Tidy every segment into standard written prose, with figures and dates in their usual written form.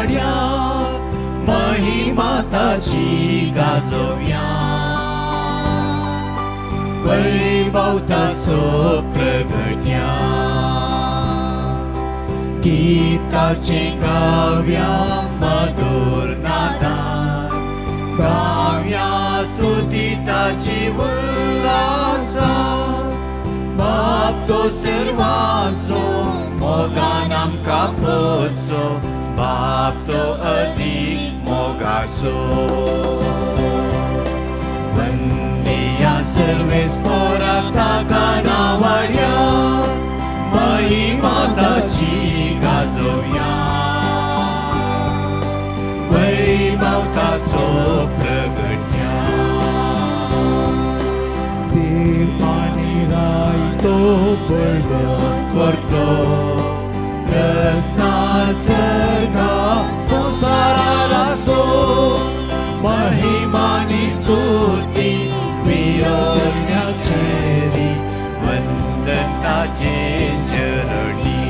नावाड्या महिमा ताची गाजोवया वैभव ताचो प्रगट्या गीताचे गाव्या मधुर नादान गाव्या स्तुती ताची उल्हासा बाप तो सर्वांचो मोगान आमकां पोचो बाप तो अदीक मोगासो वंदिया सर्वेस्पोरा ताका नावाड्या महिमा ताची गाजोवया वैभव ताचो प्रगट्या देव आनी राय तो बळवंत वरतो रचना सर्गा संवसाराचो महिमानी स्तुती वियोरण्याचेरी वंदन ताचे चरणी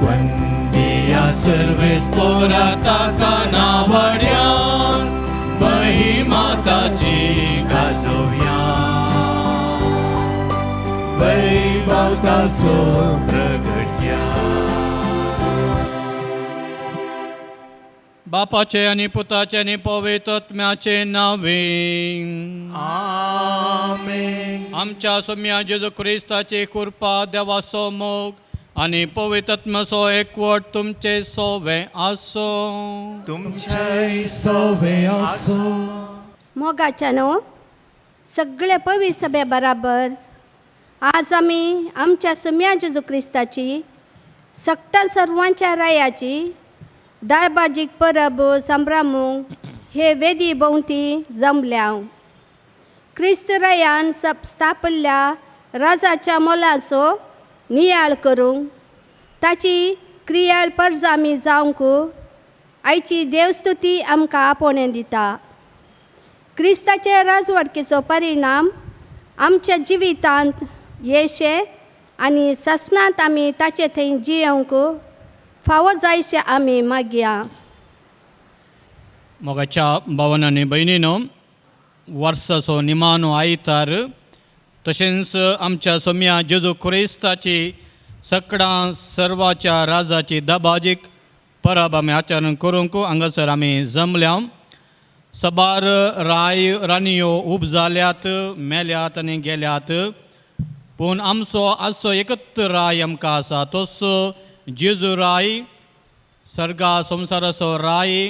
वंदिया सर्वेस्पोरा ताका नावाड्या महिमा ताची गाजोवया वैभव ताचो प्रगट्या. बापाचे आनी पुताचे आनी पवित्र आत्म्याचे नावे. आमेन. आमच्या सोम्या जेजू क्रिस्ताची कृपा, देवाचो मोग आनी पवित्र आत्म्याचो एकवट तुमचे सोवे आसो. तुमच्याय सोवे आसो. मोगाच्यानो, सगळे पवी सभे बराबर आज आमी आमच्या सुम्या जेजू क्रिस्ताची सक्ता सर्वांच्या रायाची दायबाजीक परब संभ्रामूंक हे वेदी भोंवती जमल्या. क्रिस्त रायान स्थापल्ल्या राजाच्या मोलाचो नियाळ करूंक ताची क्रियाळ परजामी जावंक आयची देवस्तुती आमकां आपोवणें दिता. क्रिस्ताचे राजवटकेचो परिणाम आमच्या जिवितांत येशे आनी ससनांत आमी ताचे थंय जियोवंक फावो जायशें आमी मागया. मोगाच्या भावन आनी भयणीनो, वर्साचो निमानो आयतार तशेंच आमच्या सोम्या जेजू क्रिस्ताची सकडां सर्वाच्या राजाची दबाजीक परब आमी आचरण करूंक हांगासर आमी जमल्या. सबार राय राणयो उब जाल्यात, मेल्यात आनी गेल्यात, पूण आमचो आजचो एकच राय आमकां आसा, तोच जेजू राय, सर्गा संवसाराचो राय,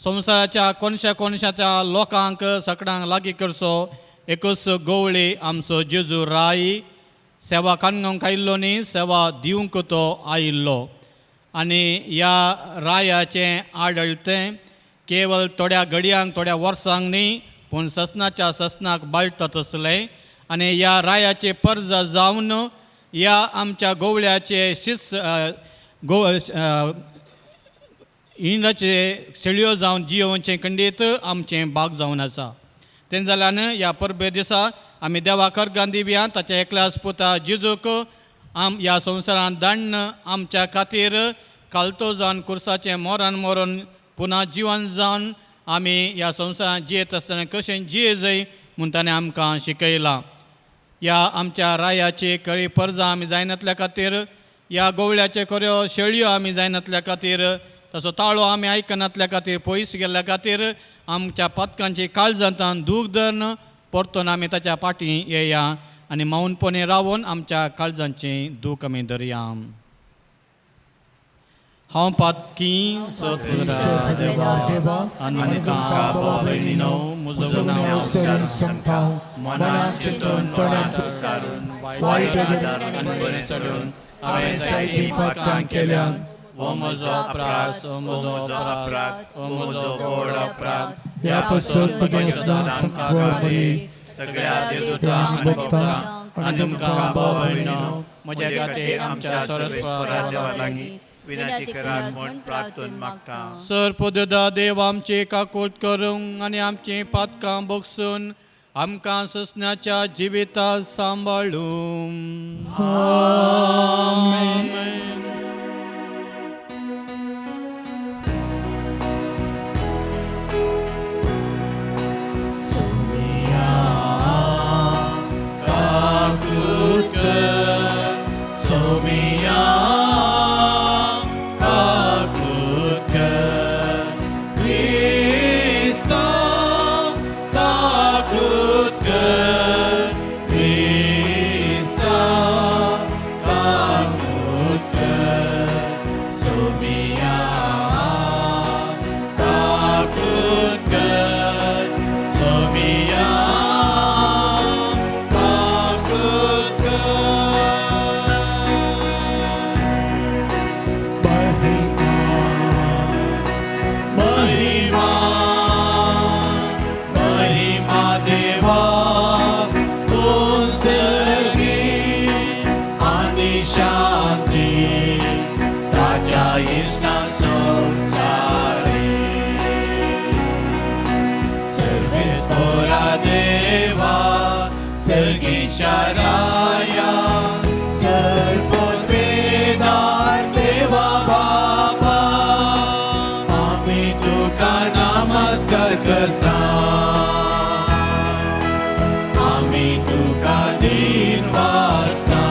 संवसाराच्या कोनशा कोनशाच्या लोकांक सकडांक लागीं करचो एकूच गवळी आमचो जेजू राय. सेवा काडूंक आयिल्लो न्ही, सेवा दिवंक तो आयिल्लो. आनी ह्या रायाचें आडळतें केवल थोड्या घडयांक, थोड्या वर्सांक न्ही, पूण ससनाच्या ससनाक बाळटा तसलें. आनी ह्या रायाचे परजा जावन ह्या आमच्या गोवळ्याचे शिस गो इंडाचे शेळयो जावन जियोवचें खंडीत आमचें भाग जावन आसा. तें जाल्यान ह्या परबे दिसा आमी देवा कर्गान दिवया ताच्या एकल्याच पुता जिजूक आम ह्या संवसारांत दाण्ण आमच्या खातीर कालतो जावन कुर्साचें मोरान मरोन पुना जिवन जावन आमी ह्या संवसारांत जियेत आसतना कशें जिये जाय म्हूण ताणें आमकां शिकयलां. ह्या आमच्या रायाची खरी परजा आमी जायनातल्या खातीर, ह्या गोवळ्याचे खऱ्यो शेळयो आमी जायनातल्या खातीर, तसो ताळो आमी आयकनातल्या खातीर, पयस गेल्ल्या खातीर आमच्या पातकांची काळजांतान दूख धरून परतून आमी ताच्या फाटीं येया आनी मौनपणी रावन आमच्या काळजांची दूख आमी धरया. हांव पातकी सतरा देवा, आनी तुमकां भाव भयणीनो म्हजो गुन्यांव सांगता, मनात चिंतून, तोंडात सारून, वायट आनी बरें चलून हांवें जायतीं पातकां केल्यात. हो म्हजो अपराध, हो म्हजो अपराध, हो म्हजो व्हड अपराध. ह्या पासून तुगे सदां सांकवाळ मरी, सगळ्या देवदूतांक आनी भक्तांक आनी तुमकां भाव भयणीनो म्हज्या खातीर आमच्या सर्वेस्परा देवा लागीं विनंती करात म्हूण प्रार्थून मागता. सर पददा देव आमची काकूट करूंक आनी आमची पातकां बोगसून आमकां ससनाच्या जिविता सांबाळूं. आमेन. तुका नमस्कार करता आमी तुका दिन वाचता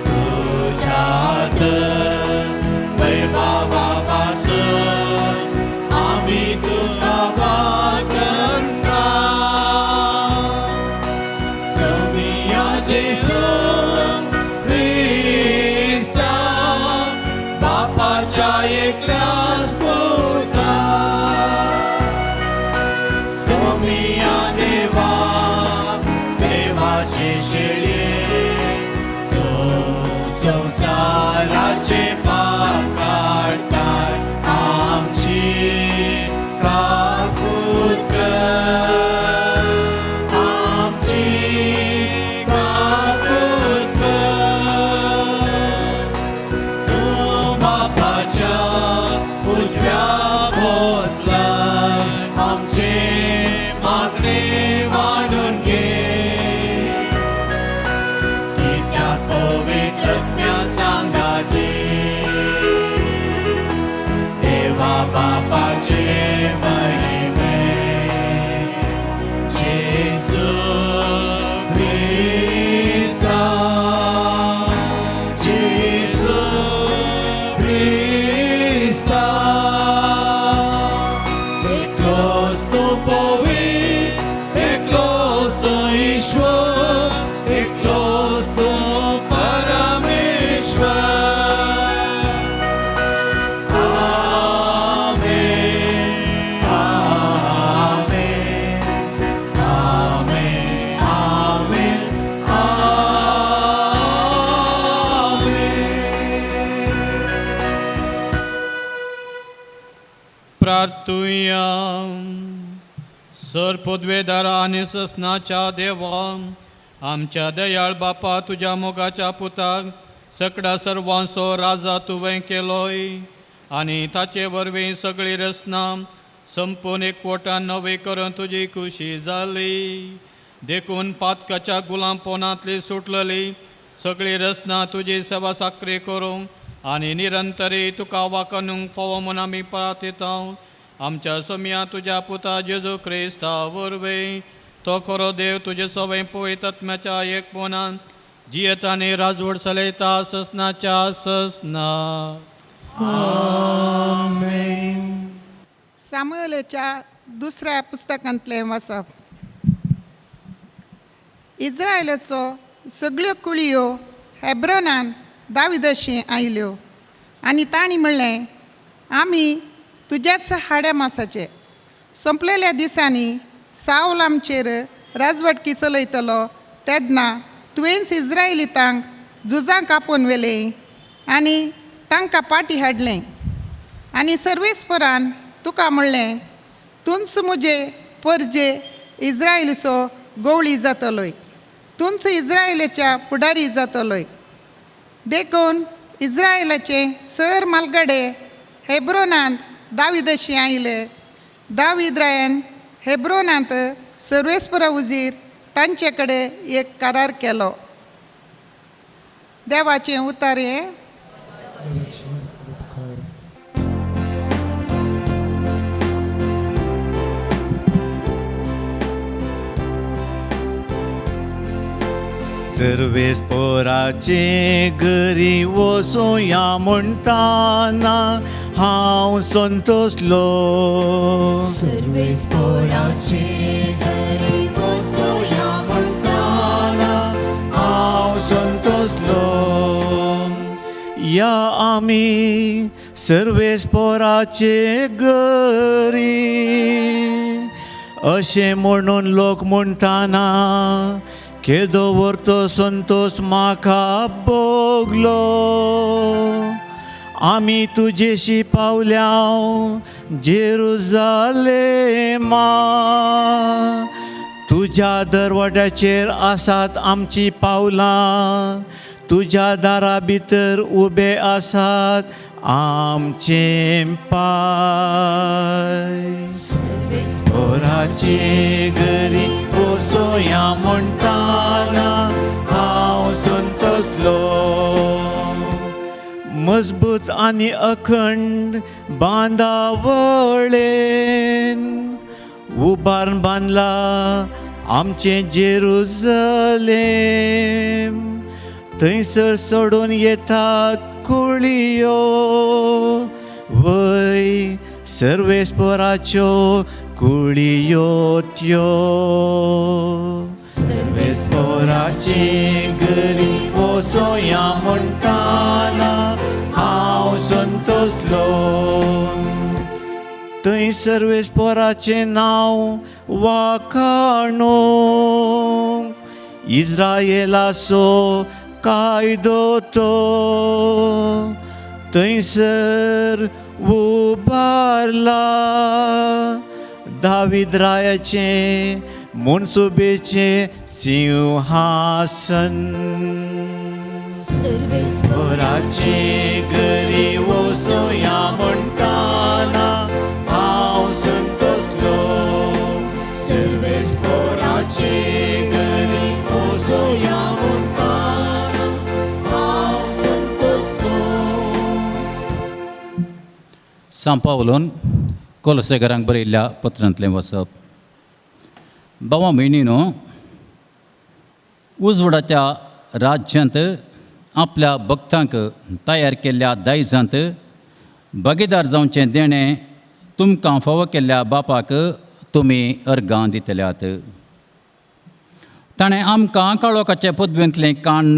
तुझ्यात वैभवा पासून आमी तुका वागणता सोमिया जेसू क्रिस्ता बापाच्या एकल्याच पुता सोमिया देवा देवाची शेळी तू संसाराचे पाप काडताय आमची काकूत कर आमची काकूत कर तूं बापाच्या उजव्या पोसलाय आमचे मागणे मानून घे कित्याक पवित्रज्ञा सांगाती देवा बापाचे महिमे जेसू क्रिस्ता जेसू क्रिस्ता एकलोच तूं पवित्र एकलोच तूं ईश्वर एकलोच तूं परमेश्वर आमेन आमेन आमेन आमेन आमेन प्रार्थुया सर पदवेदारा आनी ससनाच्या देवा आमच्या दयाळ बापा तुज्या मोगाच्या पुताक सकडा सर्वांचो राजा तुवें केलोय आनी ताचे वरवीं सगळी रचना संपूर्ण एकवटान नवी करून तुजी खुशी जाली देखून पातकाच्या गुलामपणांतली सुटलली सगळी रचना तुजी सेवा साकरी करूंक आनी निरंतरी तुका वाकणूंक फावो म्हूण आमी प्रार्थता आमच्या सोम्या तुज्या पुता जेजू क्रिस्ता वरवीं तो खरो देव तुजे सवय पवित्र आत्म्याच्या एकपणान जियेता आनी राजवट चलयता ससनाच्या ससना. सामुएलाच्या दुसऱ्या पुस्तकांतलें वाचप. इस्रायलाचो सगळ्यो कुळयो हेब्रोनान दाविदशी आयल्यो आनी तांणी म्हणलें, आमी तुज्याच हाड्या मासाचे. सोंपलेल्या दिसांनी सावल आमचेर राजवटकी चलयतलो तेन्ना तुवेंच इस्रायलितांक झुजांक आपोवन व्हेलें आनी तांकां पाटी हाडलें आनी सर्वेस्परान तुका म्हणलें, तूंच म्हजे परजे इस्रायलीचो गवळी जातलोय, तूंच इस्रायलाच्या फुडारी जातलोय. देखून इस्रायलाचे सर मालगडे हेब्रोनांत दाविदशी आयले. दावीद रायान हेब्रोनांत सर्वेस्परा उजीर तांचे कडेन एक करार केलो. देवाचें उतार हें. सर्वेस पोराचे घरी वचोया म्हणटाना हांव संतोसलो. सर्वेस पोराचे घरी वचोया म्हणटाना हांव संतोसलो. या आमी सर्वेस पोराचे घरी अशें म्हणून लोक म्हणटाना केदो व्हरतो संतोस म्हाका भोगलो. आमी तुजेशी पावल्या जेरुजालेमा, तुज्या दरवाड्याचेर आसात आमची पावलां, तुज्या दारा भितर उबे आसात आमचे पांय. सर्वेस पोराचे घरी वचोया म्हणटाना हांव संतोसलो. मजबूत आनी अखंड बांदावळेन उबारून बांदला आमचें जेरुजलेम थंयसर सोडून येतात कुळयो वय सर्वेस्पोराच्यो कुळयो त्यो सर्वेस्पोराचे घरी वचोया म्हणटाना हांव संतोसलो थंय सर्वेस्पोराचें नांव वाखाणो इज्रायेलाचो कायदो तो थंयसर उबारला दावीद रायाचें मनसुबेचें सिंहासन सर्वेस्पोराचे घरी वचोया म्हणटाना हांव संतोसलो सर्वेस्पोराचे घरी वचोया म्हणटाना हांव संतोसलो. सांव पावलोन कोलसेकरांक बरयल्ल्या पत्रांतलें वचप. भावा भयणीनो, उजवाडाच्या राज्यांत आपल्या भक्तांक तयार केल्ल्या दायजांत भागीदार जावचें देणें तुमकां फावो केल्ल्या बापाक तुमी अर्गां दितल्यात. ताणें आमकां काळोखाचे पदवेंतलें काण्ण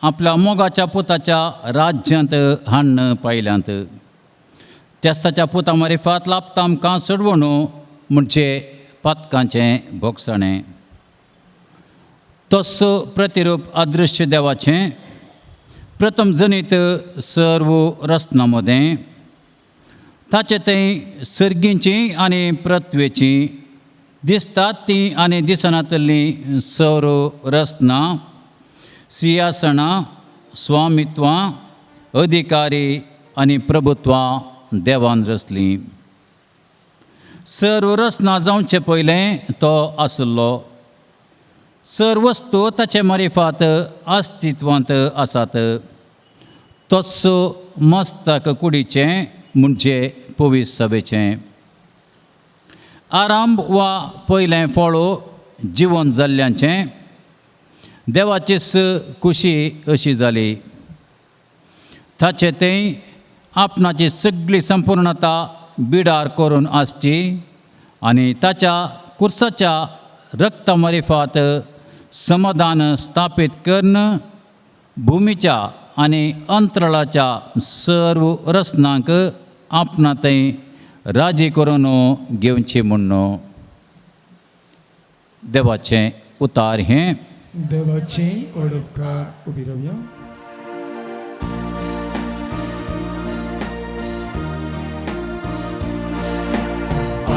आपल्या मोगाच्या पुताच्या राज्यांत हाण्ण पायल्यांत. तेस्ताच्या पुता मारिफात लाभता आमकां सोडवणू म्हणजे पातकांचें भोगसणें. तस्सो प्रतिरूप अदृश्य देवाचें प्रथम जनीत सर्व रचना मदें ताचे थंय सर्गींची आनी पृथ्वेची दिसतात ती आनी दिसनातलीं सर्व रचना सिंहासनां स्वामित्वां अधिकारी आनी प्रभुत्वां देवान रचलीं. सर्व रचना जावचे पयलें तो आसलो. सर्व वस्तू ताचे मारिफात अस्तित्वांत आसात. तोच मस्तक कुडीचें म्हणजे पवित्र सभेचें. आरंभ वा पयलें फळ जिवन जाल्ल्यांचें देवाचीच खुशी अशी जाली. ताचे थंय आपणाची सगळी संपूर्णता बिडार करून आसची आनी ताच्या कुर्साच्या रक्ता मारिफात समाधान स्थापीत करून भुमीच्या आनी अंतराळाच्या सर्व रचनांक आपणा थंय राजी करून घेवची म्हूण देवाचें उतार हें. देवाचें ओडपकार उबी रावया.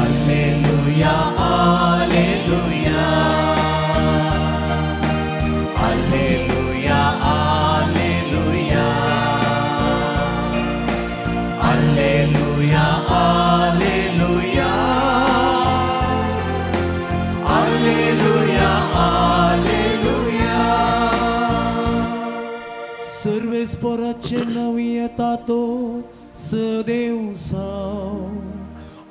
Alleluia, Alleluia, Alleluia, Alleluia, Alleluia, Alleluia, Alleluia, Alleluia. सर्वेस्पोराचें नांव येता तो सदेव साव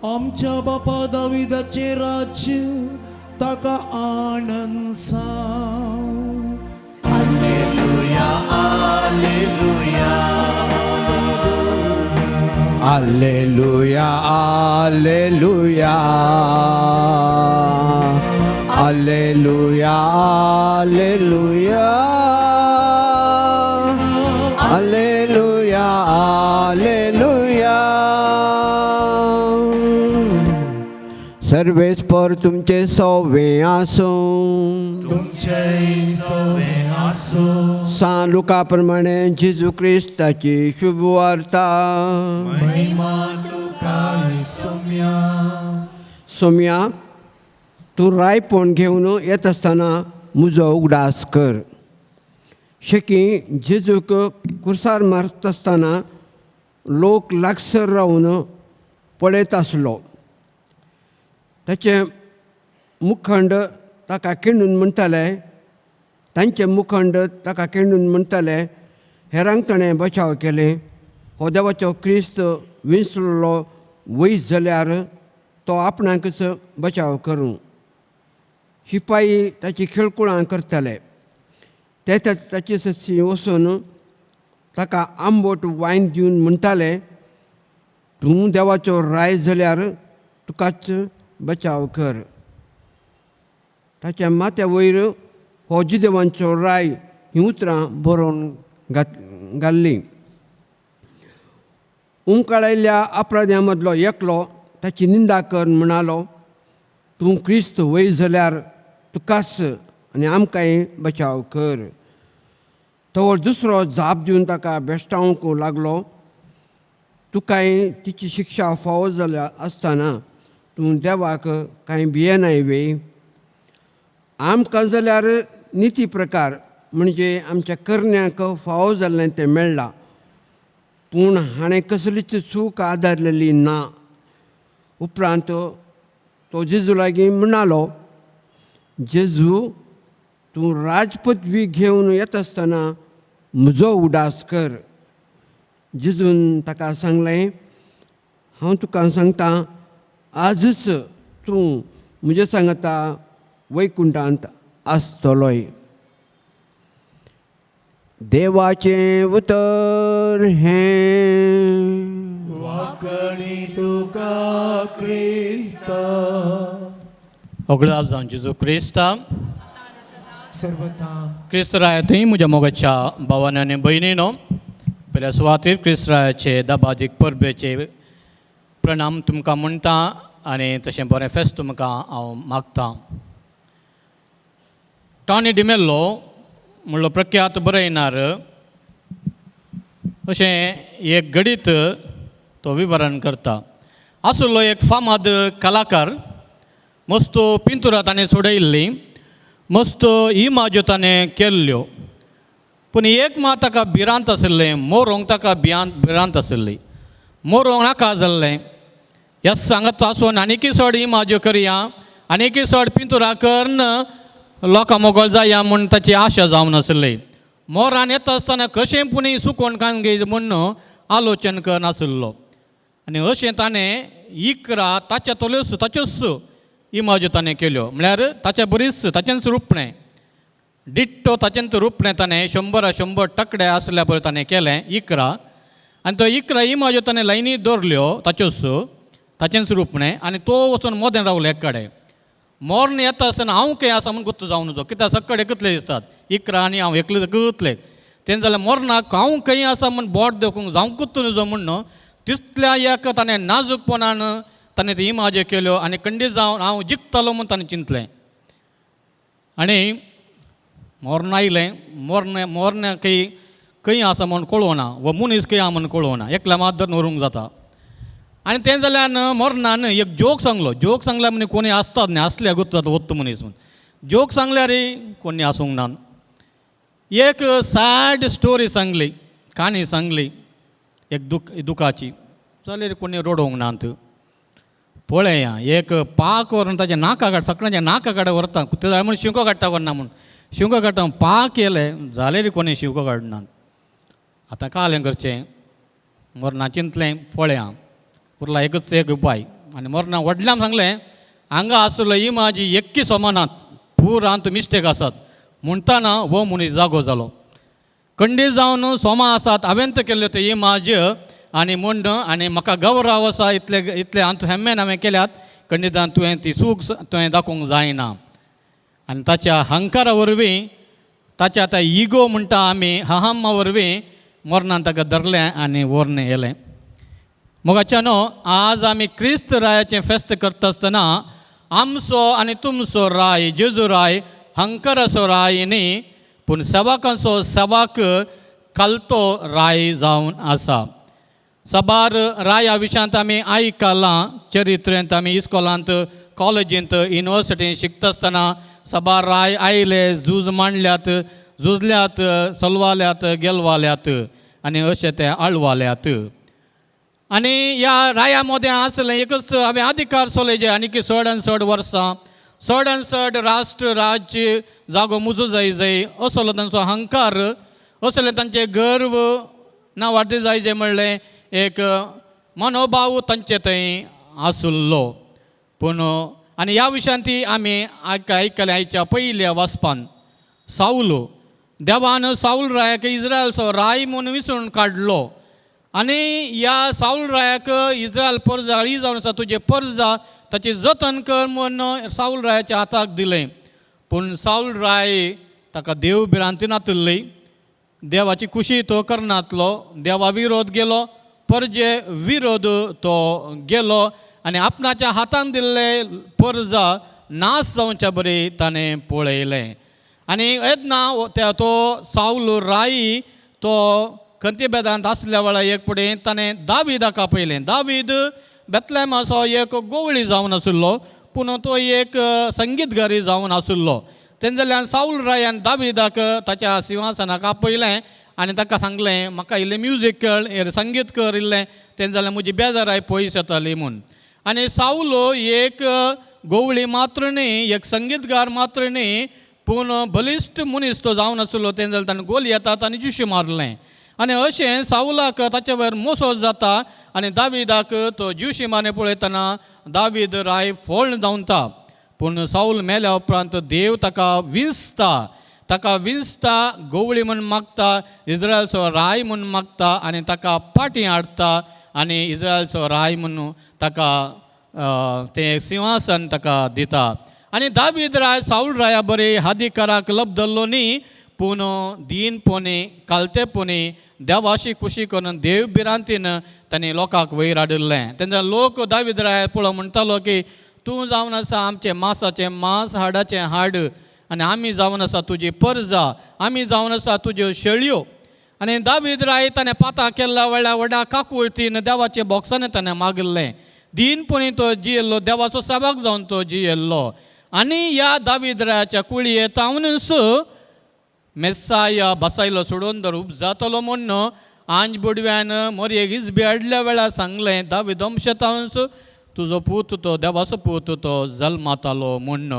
आमच्या बापा दाविदाचें राज्य ताका आनंद साव. Alleluia, Alleluia, Alleluia, Alleluia, Alleluia, Alleluia, Alleluia, Alleluia. सर्वेस्पर तुमचे सवे आसूं. तुमचें सवे आसूं. सान लुका प्रमाणे जेजू क्रिस्ताची शुभवार्ता. महिमा तुका सोम्या. सोम्या, तूं रायपण घेवन येता आसतना म्हजो उगडास कर. शेकी जेजूक कुर्सार मारता आसतना लोक लागसर रावन पळयत आसलो. ताचें मुखंड ताका किणून म्हणटाले, तांचे मुखंड ताका किणून म्हणटाले, हेरांक ताणें बचाव केलें, हो देवाचो क्रिस्त विंचलेलो वयस जाल्यार तो आपणाकच बचाव करूं. शिपाई ताची खेळकुळां करताले. ते ताचे सशी वचून ताका आंबट वायन दिवन म्हणटाले, तूं देवाचो राय जाल्यार तुकाच बचाव कर. ताच्या माथ्या वयर हो जिदेवांचो राय हीं उतरां बरोवन घाल्लीं. उमकाळयल्ल्या अपराध्यां मदलो एकलो ताची निंदा कर म्हणालो, तूं क्रिस्त वय जाल्यार तुकाच आनी आमकांय बचाव कर. तो दुसरो जाप दिवन ताका बेश्टावंक लागलो, तुकाय तिची शिक्षा फावो जाल्या आसतना तूं देवाक कांय भियेनाय वे? आमकां जाल्यार निती प्रकार म्हणजे आमच्या करण्यांक फावो जाल्लें तें मेळ्ळां, पूण हाणें कसलीच चूक आदारलेली ना. उपरांत तो जेजू लागीं म्हणालो, जेजू तूं राजपदवी घेवन येता आसतना म्हजो उडास कर. जेजून ताका सांगलें, हांव तुका सांगता, आजच तूं म्हजे सांगता वैकुंठांत आसतलोय. देवाचें उतर हें. वाकणी तुका क्रिस्ता. होगडाप जावन जेजू क्रिस्ता सर्वता क्रिस्त राया थंय म्हज्या मोगाच्या भावान आनी भयणीनो, पयल्या सुवातेर क्रिस्त रायाचे दबाजीक परबेचे प्रणाम तुमकां म्हणटा आनी तशें बरें फेस्त तुमकां हांव मागतां. टॉनी डिमेल्लो म्हणलो प्रख्यात बरयणार अशें एक घडीत तो विवरण करता. आसलो एक फामाद कलाकार, मस्त पिंतुरां ताणें सोडयल्लीं, मस्त इमाज्यो ताणें केल्ल्यो, पूण एक मात ताका भिरांत आशिल्लें, मोरोंक ताका भिरांत आशिल्ली. मोरोंक नाका जाल्लें, ह्या सांगत आसून आनीकय चड इमाज्यो करया, आनीकय चड पिंतुरां करून लोकां मोगळ जाया म्हूण ताची आशा जावन आशिल्ली. मोरान येता आसतना कशें पुणी सुकोवन कांगे म्हूण आलोचन करनाशिल्लो आनी अशें ताणें 11 ताच्या तोल्योच ताच्योच इमाज्यो ताणें केल्यो, म्हळ्यार ताच्या बरीच ताचेंच रुपणें डिट्टो ताचेंच रुपणें ताणें 100 तकडे आसल्या पळय ताणें केलें 11. आनी तो 11 इमाज्यो ताणें लायनी दवरल्यो ताच्योच ताचेंच रुपणें आनी तो वचून मोदें रावलो एक कडेन. मोर्न येता आसतना हांव खंय आसा म्हूण गुत्त जावन वचो, कित्याक सगळे कितले दिसतात 11 आनी हांव एकले कितले तें जाल्यार मोर्नाक हांव खंय आसा म्हूण बोट देखूंक जावंकूच न्हय म्हूण तितल्या एक ताणें नाजूकपणान ताणें ती इमाज्यो केल्यो आनी खंडीत जावन हांव जिखतलो म्हूण ताणें चिंतलें. आनी मोर्न आयलें, मोर्न मोर्न खंय खंय आसा म्हूण कळोना वा मनीस खंय आसा म्हूण कळोना, एकल्या मात धरून व्हरूंक जाता. आनी तें जाल्यान मोर्नान एक जोक सांगलो. जोक सांगल्यार म्हण कोणी आसतात न्ही, आसल्या गुत्त जाता वत्त मनीस म्हूण. जोक सांगल्यार कोणी आसूंक ना. एक सॅड स्टोरी सांगली, काणी सांगली एक दुखाची, जाल्यार कोणी रडोवंक नात. पळया एक पाक व्हरून ताच्या नाका काड, सगळ्यांच्या नाका काड व्हरता, ते जाय म्हूण शिंको काडटा व्हरना म्हूण शिंको काडटा, पाक येयलें जाल्यार कोणी शिंको काडना. आतां कालें करचें, मोर्ना चिंतलें पळया उरला एकच एक उपाय. आनी मोर्ना व्हडल्यान सांगलें, हांगा आसलो इमाजी एक्की सोमानात पुरांत मिस्टेक आसात म्हणटाना हो मनीस जागो जालो. खंडीत जावन सोमा आसात हांवें तर केल्ल्यो त्यो इमाज आनी म्हूण आनी म्हाका गौरव आसा इतले इतले हांव हेम्मेन हांवें केल्यात, खंडीतान तुवें ती सूख तुवें दाखोवंक जायना. आनी ताच्या हंकारा वरवीं, ताच्या आतां इगो म्हणटा आमी, अहमा वरवीं मोर्नान ताका धरलें आनी व्हरून येलें. मोगाच्यानो, आज आमी क्रिस्त रायाचें फेस्त करता आसतना आमचो आनी तुमचो राय जेजू राय हंकाराचो राय न्ही, पूण सेवाकांचो सेवाक खालतो राय जावन आसा. साबार राया विशयांत आमी आयकलां, चरित्रेंत आमी इस्कोलांत, कॉलेजींत, युनिवर्सिटींत शिकता आसतना साबार राय आयले, झूज मांडल्यात, झुजल्यात, सलवाल्यात, गेलवाल्यात आनी अशें ते आळवाल्यात. आनी ह्या राया मदें आसलें एकच हांवें अधिकार चलयचे आनीक चड आनी चड वर्सां, चड आनी चड राष्ट्र राज्य जागो मुजो जाय जाय असलो तांचो अहंकार, असलें तांचें गर्व नांवाडते जायचे म्हणलें एक मनोभाव तांचे थंय आसुल्लो. पूण आनी ह्या विशयान ती आमी आयकलें आयच्या पयल्या वाचपान. सावल देवान सावल रायाक इज्रायलचो राय म्हूण विसरून काडलो आनी ह्या सावल रायाक इज्रायल परजा ही जावन आसा तुजे परजा ताचें जतन कर म्हूण सावल रायाच्या हाताक दिलें. पूण सावल राय ताका देव भिरांती नातिल्ली, देवाची खुशी तो करनातलो, देवा विरोध गेलो, परजे विरोध तो गेलो आनी आपणाच्या हातान दिल्ले परजा नाश जावच्या बरी ताणें पळयलें. आनी येतना तो सावल राय तो खंती बेदांत आसल्या वेळार एक फुडें ताणें दावीदाक आपयलें. दावीद बेतलेमाचो एक गोवळी जावन आशिल्लो, पूण तो एक संगीतगारी जावन आशिल्लो. तेन्ना जाल्यार सावल रायान दावीदाक ताच्या सिंहासनाक आपयलें आनी ताका सांगलें म्हाका इल्लें म्युजीक कर, संगीत कर इल्लें, तेन्ना जाल्यार म्हजी बेजाराय पयस येताली म्हूण. आनी सावलो एक गोवळी मात्र न्ही, एक संगीतगार मात्र न्ही, पूण बलिश्ट मनीस तो जावन आशिल्लो. तेन्ना जाल्यार ताणें गोल येतात आनी जुशी मारलें आनी अशें सावलाक ताचे वयर मोसो जाता आनी दावीदाक तो ज्युशी मारणे पळयतना दावीद राय फोळ जावता. पूण सावल मेल्या उपरांत देव ताका विंचता, ताका विंचता, गोवळी म्हूण मागता, इज्रायलचो राय म्हूण मागता आनी ताका पाटी हाडटा आनी इज्रायलचो राय म्हूण ताका तें सिंहासन ताका दिता. आनी दावीद राय सावल राया बरी हादिकाराक लब्धल्लो न्ही, पूण दीनपणी कालतेपणी देवाशी खुशी करून देव भिरांतीन ताणें लोकांक वयर हाडिल्लें. तेन्ना लोक दावीद राय पळोवन म्हणटालो की तूं जावन आसा आमचें मासाचें मांस, हाडाचें हाड आनी आमी जावन आसा तुजी परजा, आमी जावन आसा तुज्यो शेळयो. आनी दावीद राय ताणें पाता केल्ल्या व्हडल्या व्हडा काकुळतीन देवाचे बोक्सांनी ताणें मागिल्लें. दीनपणी तो जियेल्लो, देवाचो सेवक जावन तो जियेल्लो. आनी ह्या दावीद रायाच्या कुळये तावनूच मेस्साया बसायलो सोडून दर उपजातलो म्हूण आंज बुडव्यान मोरयेक इजबी हाडल्या वेळार सांगलें दावीद वंशतावंस तुजो पूत तो देवाचो पूत तो जल्मातालो म्हूण.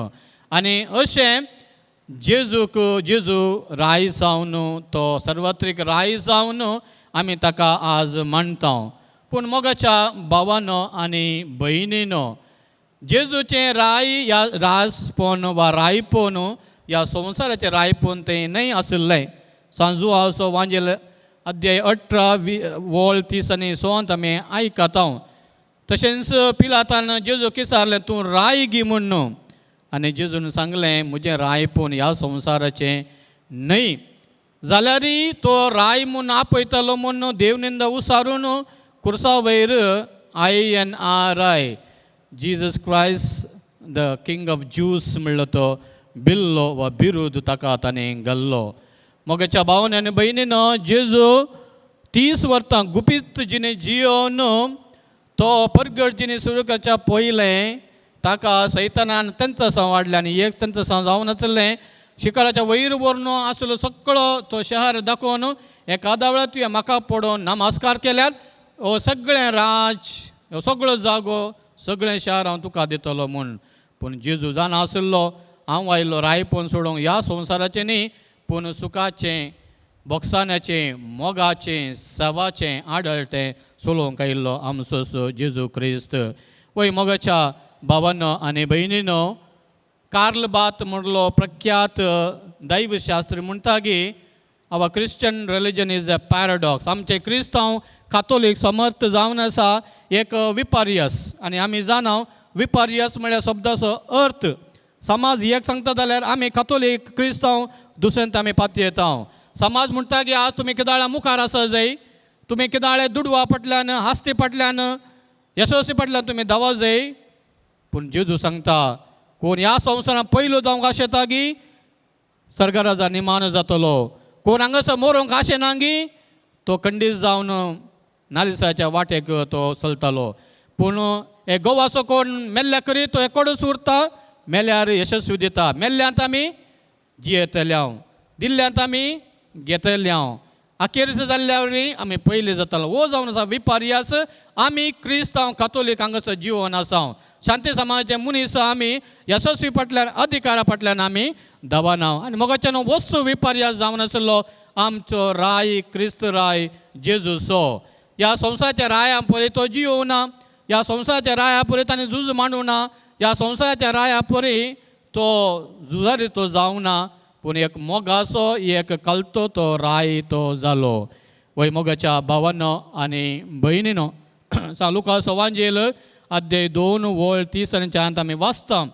आनी अशें जेजूक जेजू राय जावन तो सर्वत्रीक राय जावन आमी ताका आज मानता. पूण मोगाच्या भावानो आनी भयणीनो, जेजूचें राय ह्या राजपण वा रायपण ह्या संवसाराचें रायपण तें न्हय आशिल्लें. सांजुआचो वांजेल अध्याय 18 वोळ 30 आनी 100 आमी आयकता. तशेंच पिलातान जेजूक विचारलें तूं राय गी म्हूण, आनी जेजून सांगलें म्हजें रायपण ह्या संवसाराचें न्हय. जाल्यारय तो राय म्हूण आपयतालो म्हूण देवनिंदा उसारून कुर्सा वयर INRI Jesus Christ the king of Jews म्हणलो तो बिल्लो वा बिरूद ताका ताणें घाल्लो. मोगाच्या भावान आनी भयणीनो, जेजू 30 वर्सां गुपीत जिणे जियोन तो परगट जिणे सुरू करच्या पयलें ताका सैतानान तेंचो साव वाडलें आनी एक तेंचो साव जावन आसलें शिखराच्या वयर व्हरून आसलो सगळो तो शहर दाखोवन एकादा वेळार तुवें म्हाका पडोवन नमस्कार केल्यार हो सगळें राज, हो सगळो जागो, सगळें शहर हांव तुका दितलो म्हूण. पूण जेजू जाणा आशिल्लो हांव आयलो रायपण सोडूंक ह्या संवसाराचें न्ही, पूण सुखाचें, बोगसाण्याचें, मोगाचें, सेवाचें आडळटें सोलोवंक आयिल्लो आमचो जेजू क्रिस्त. वय मोगाच्या भावानो आनी भयणीनो, कार्ल बात म्हणलो प्रख्यात दैवशास्त्री म्हणटा की our Christian religion is a paradox. आमचे क्रिस्तांव कातोलीक समर्थ जावन आसा एक विपर्यस, आनी आमी जाणा विपर्यस म्हळ्यार शब्दाचो अर्थ समाज एक सांगता जाल्यार आमी कातोलीक क्रिस्तांव दुसऱ्यांत आमी पातयेता. समाज म्हणटा की आज तुमी किदाळा मुखार आसा जाय, तुमी किदाळे दुडवा फाटल्यान, हास्ती फाटल्यान, यशस्वी फाटल्यान तुमी धांवा जाय. पूण जेजू सांगता कोण ह्या संवसारांत पयलो जावंक आशेता की सर्गराजा निमान जातलो, कोण हांगासर मरोंक आशेना गी तो खंडीत जावन नालिसाच्या वाटेक तो चलतालो. पूण हे गोवाचो कोण मेल्ल्या करी तो एकोडूच उरता, मेल्यार यशस्वी दिता. मेल्ल्यांत आमी जियेतले हांव, दिल्ल्यांत आमी घेतले हांव. अखेरच जाल्ल्या वरी आमी पयले जातालो. हो जावन आसा विपार्यास. आमी क्रिस्तांव कातोलीक हांगासर जिवन आसा. शांती समाजाचे मनीस आमी येसस्वी फाटल्यान अधिकारा फाटल्यान आमी दवाना आनी मोगाच्यान वस्तू विपर्यास जावन आसलो आमचो राय क्रिस्त राय जेजूचो. ह्या संवसाराच्या राया परी तो जियोना, ह्या संवसाराच्या राया परी ताणें झूज मांडूना, ह्या संवसाराच्या राया परी तो झुजारी तो जावना, पूण एक मोगाचो एक कलतो तो राय तो जालो. वय मोगाच्या भावानो आनी भयणीनो, लुकास वांजेल अध्याय 2 वळ 30 आनी 4 आमी वाचता.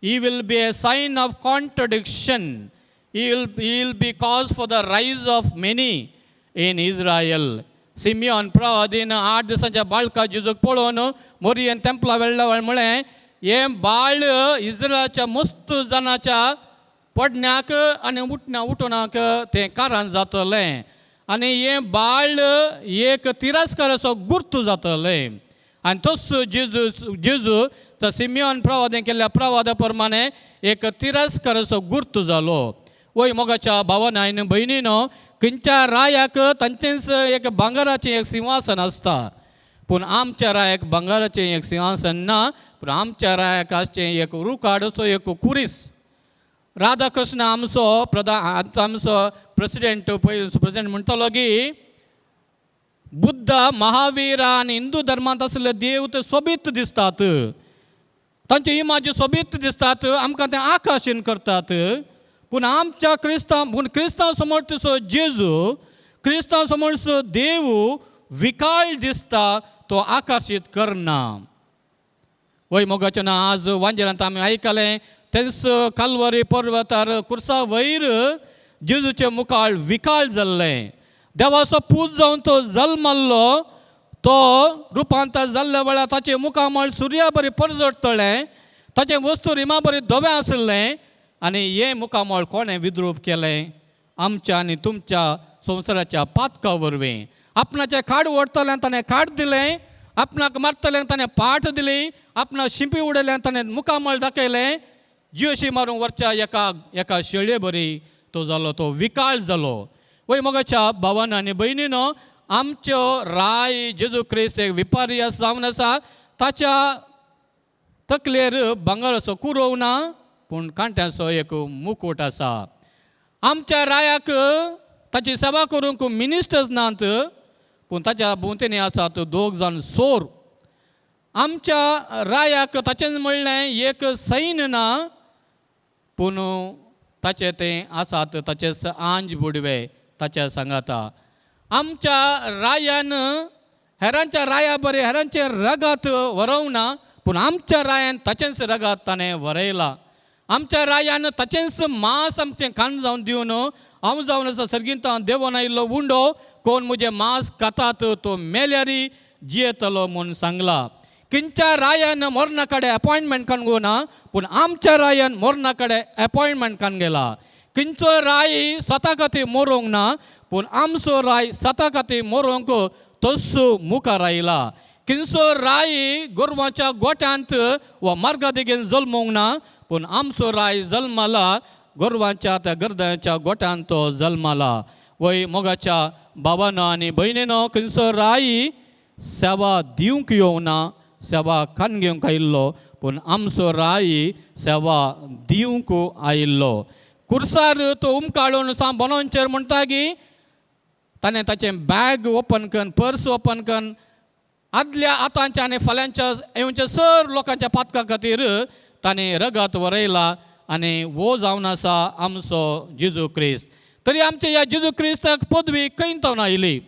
He will be a sign of contradiction. He will be cause for the rise of many in Israel. Simeon प्रवादीन 8 दिसांच्या बाळका जेजूक पळोवन मोरियन तेंपला वेळ्ळा वेळ म्हळें, हें बाळ इस्रायलाच्या मस्त जाणाच्या पडण्याक आनी उठण्या उठोवणाक तें कारण जातलें आनी हें बाळ एक तिरस्काराचो गुर्तू जातलें. आनी तोच जेजू तो सिमियोन प्रवादें केल्ल्या प्रवादा प्रमाणे एक तिरस्काराचो गुर्तू जालो. वय मोगाच्या भावान आनी भयणीनो, खंयच्या रायाक तांचेंच एक भांगराचें एक सिंहासन आसता, पूण आमच्या रायाक भांगराचें एक सिंहासन ना, पूण आमच्या रायाक आसचें एक रुखाडचो एक कुरीस. राधाकृष्ण आमचो प्रधान आमचो प्रेसिडेंट पयलो प्रेसिडेंट म्हणटालो की बुद्ध महावीर आनी हिंदू धर्मांत आसले देव ते सोबीत दिसतात, तांचे इमाजी सोबीत दिसतात, आमकां ते आकर्शीण करतात, पूण आमच्या क्रिस्तांव पूण क्रिस्तांव समोरचो जेजू क्रिस्तांव समोरचो देव विकाळ दिसता, तो आकर्शीत करना. वय मोगाचें ना आज वांजेलांत आमी आयकलें तेंच कालवरी पर्वतार कुर्सा वयर जेजूचे मुखार विकाळ जाल्लें. देवाचो पूत जावन तो जल्मल्लो, तो रुपांतर जाल्ल्या वेळार ताचें मुखामळ सुर्या बरी परजडटलें, ताचें वस्तू रिमा बरी धवें आशिल्लें आनी हें मुखामळ कोणें विद्रूप केलें? आमच्या आनी तुमच्या संवसाराच्या पातका वरवीं. आपणाचें खाड ओडटलें ताणें खाड दिलें, आपणाक मारतलें ताणें पाट दिली, आपणाक शिंपी उडयलें ताणें मुखामळ दाखयलें, जियोशी मारून वरच्या एका एका शेळये बरी तो जालो, तो विकाळ जालो. वय मोगाच्या भावान आनी भयणीनो, आमच्यो राय जेजू क्रिस्त एक विपार्यास जावन आसा. ताच्या तकलेर भांगराचो कुरोव ना, पूण कांट्यांचो एक मुकूट आसा. आमच्या रायाक ताची सेवा करूंक मिनिस्टर्स नात, पूण ताच्या भोंवतणी आसात दोग जाण सोर. आमच्या रायाक ताचें म्हणलें एक सैन्य ना, पूण ताचें तें आसात ताचेच आंज बुडवे ताच्या सांगाता. आमच्या रायान हेरांच्या राया बरें हेरांचें रगात वरोवना, पूण आमच्या रायान ताचेंच रगात ताणें वरयलां. आमच्या रायान ताचेंच मांस आमचें खाण जावन दिवन हांव जावन आसा सर्गींत देवोन आयिल्लो उंडो, कोण म्हजें मांस खातात तो मेल्यारी जियेतलो म्हूण सांगला. खंयच्या रायान मरणा कडेन अपॉयंटमेंट काडूंक ना, पूण आमच्या रायान मरणा कडेन अपॉयंटमेंट काडून गेला. खंयचो राय स्वता खातीर मरोंक ना, पूण आमचो राय स्वता खातीर मरोंक तस्सो मुखार आयला. खंयचो राय गोरवांच्या गोट्यांत वा मार्गा देगेन जल्मोंक ना, पूण आमचो राय जल्माला गोरवांच्या त्या गर्दांच्या गोट्यांत तो जल्माला. वय मोगाच्या बाबानो आनी भयणीनो, खंयचो राय सेवा दिवंक येवना, सेवा खाण घेवंक आयिल्लो, पूण आमचो राय सेवा दिवंक आयिल्लो. कुर्सार तो उमकाळून साम बनोवचेर म्हणटा की ताणें ताचें बॅग ओपन करून पर्स ओपन करून आदल्या आतांच्या आनी फाल्यांच्या येवच्या सर लोकांच्या पातका खातीर ताणें रगत वरयला आनी वो जावन आसा आमचो जेजू क्रिस्त. तरी आमच्या ह्या जेजू क्रिस्ताक पदवी खंय तावन आयली?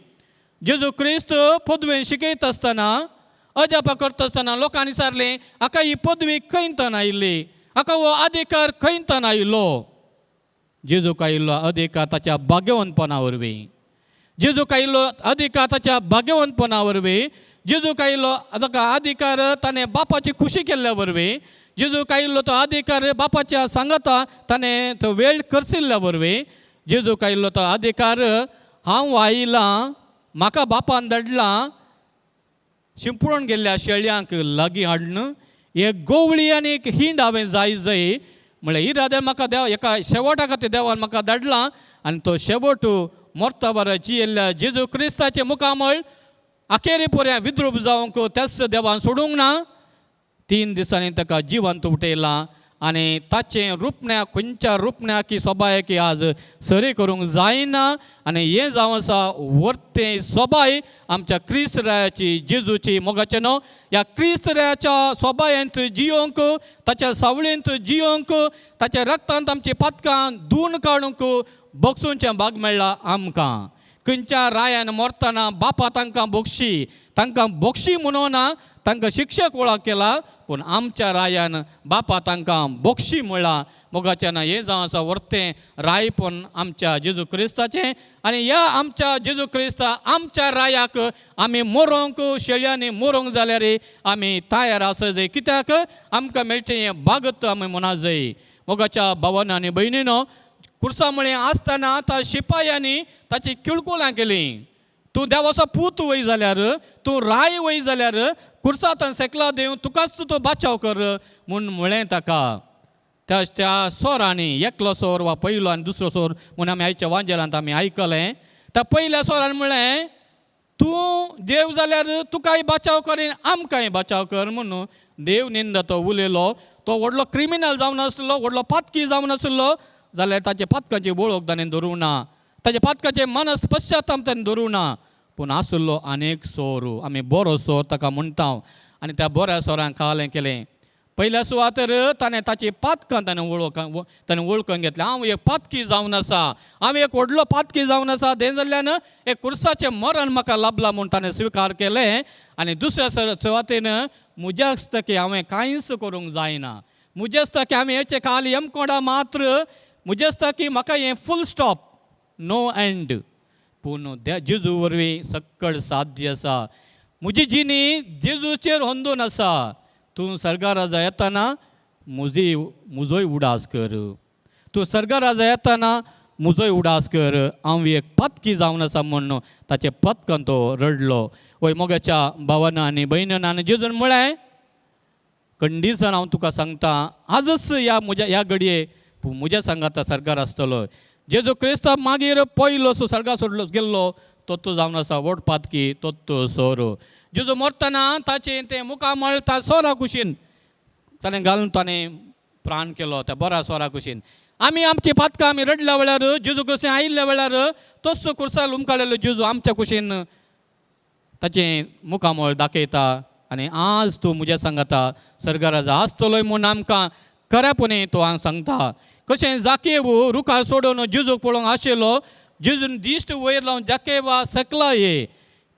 जेजू क्रिस्त पदवेन शिकयत आसतना अजापां करता आसतना लोकांनी विचारलें, हाका ही पदवी खंय तावन आयिल्ली, हाका हो अधिकार खंय तावन आयिल्लो? जेजूक आयिल्लो अधिकार ताच्या भाग्यवंतपणा वरवीं. जेजूक आयिल्लो अधिकार ताच्या भाग्यवंतपणा वरवीं. जेजूक आयिल्लो ताका अधिकार ताणें बापाची खुशी केल्ल्या वरवीं. जेजूक आयिल्लो तो अधिकार बापाच्या सांगाता ताणें तो वेळ करसिल्ल्या वरवीं. जेजूक आयिल्लो तो अधिकार हांव आयलां, म्हाका बापान धाडलां शिंपडून गेल्ल्या शेळयांक लागीं हाडून एक गोवळी आनी एक हिंड हांवें जाय जाय म्हळ्यार इराद्यान म्हाका देव एका शेवटा खातीर देवान म्हाका धाडला आनी तो शेवट मोर्तावर जियेल्ल्या जेजू क्रिस्ताचें मुखामळ अखेरी पर्यंत विद्रूप जावंक त्याच देवान सोडूंक ना. 3 दिसांनी ताका जिवंत उठयला आनी ताचें रुपण्या खंयच्या रुपण्या की सोबाय की आज सरी करूंक जायना. आनी हें जावन आसा वर्तें सोबाय आमच्या क्रिस्त रायाची जेजूची. मोगाचें न्हू ह्या क्रिस्त रायाच्या सोबायेंत जियोंक, ताच्या सावळेंत जियोंक, ताच्या रक्तांत आमची पातकां धुवन काडूंक बोगसूंचें भाग मेळ्ळा आमकां. खंयच्या रायान मरतना बापा तांकां बोगशी, तांकां बोगशी म्हणून ना, तांकां शिक्षक वळख केला, पूण आमच्या रायान बापा तांकां बोगशी म्हळां. मोगाच्यान हें जावन आसा वर्तें रायपण आमच्या जेजू क्रिस्ताचें. आनी ह्या आमच्या जेजू क्रिस्ता आमच्या रायाक आमी मोरोंक शेळयांनी मोरोंक जाल्यार आमी तयार आसा जाय, कित्याक आमकां मेळचें हें बागत आमी म्हणा जाय. मोगाच्या भावान आनी भयणीनो, कुर्सा मुळे आसतना त्या शिपायांनी ताची किळकुलां केली. तूं देवाचो पूत वय जाल्यार, तूं राय वय जाल्यार कुर्सांत सेकला देव तुकाच तूं बाचाव कर म्हूण म्हळें ताका. त्या त्या सोरांनी एकलो सोर वा पयलो आनी दुसरो सोर म्हूण आमी आयच्या वांजेलांत आमी आयकलें. त्या पयल्या सोरान म्हळें तूं देव जाल्यार तुकाय बाचाव कर आमकांय बाचाव कर म्हणून देव निंदा तो उलयलो. तो व्हडलो क्रिमिनल जावन आसलो, व्हडलो पातकी जावन आसलो जाल्यार ताचे पातकाची वळख ताणें धरूंक ना, ताचे पातकाचें मनस पश्चाताप ताणें धरूंक ना. पूण आसलो आनेक सोर, आमी बरो सोर ताका म्हणटा. आनी त्या बऱ्या सोरांक कालें केलें. पयल्या सुवातेर ताणें ताची पातकां ताणें वळख ताणें वळखून घेतलें. हांव एक पातकी जावन आसा, हांव एक व्हडलो पातकी जावन आसा, तें जाल्ल्यान एक कुर्साचें मरण म्हाका लाभलां म्हूण ताणें स्विकार केलें. आनी दुसऱ्या सुवातेन म्हज्या आसता की हांवें कांयच करूंक जायना, म्हजें आसता की हांवें हेचें काल यमकोडा मात्र, म्हजें आसता की म्हाका हें फूल स्टॉप नो एंड. पूण जेजू वरवीं सक्कड साध्य आसा. म्हजी जिणी जेजूचेर अंदून आसा. तूं सर्गा राजा येतना म्हजी म्हजोय उडास कर, तूं सर्गा राजा येतना म्हजोय उडास कर, हांव एक पातकी जावन आसा म्हूण ताचें पतकन तो रडलो. वय मोगाच्या भावान आनी भयणीन आनी जेजून म्हळें कंडीसन हांव तुका सांगता आजच ह्या म्हज्या ह्या घडये म्हज्या सांगाता सर्गार आसतलो. जेजू क्रिस्तांव मागीर पयलो सो सर्गा सोडलो गेल्लो तो तूं जावन आसा व्हड पातकी तो तूं सोर. जेजू मरतना ताचें तें मुखामळ त्या सोरा कुशीन ताणें घालून ताणें प्राण केलो त्या बऱ्या सोरा कुशीन. आमी आमची पातकां आमी रडल्या वेळार जेजू क्रिस्तांव आयिल्ल्या वेळार तोच कुर्सार उमकाडलेलो जेजू आमच्या कुशीन ताचें मुखामळ दाखयता. आनी आज तूं म्हज्या सांगता सर्गाराजा आसतलोय म्हूण आमकां खरेपणी तूं हांव सांगता. कशें जाकेव रुखार सोडून जेजूक पळोवंक आशिल्लो, जेजून दिश्ट वयर लावन जाकेवा सकला ये,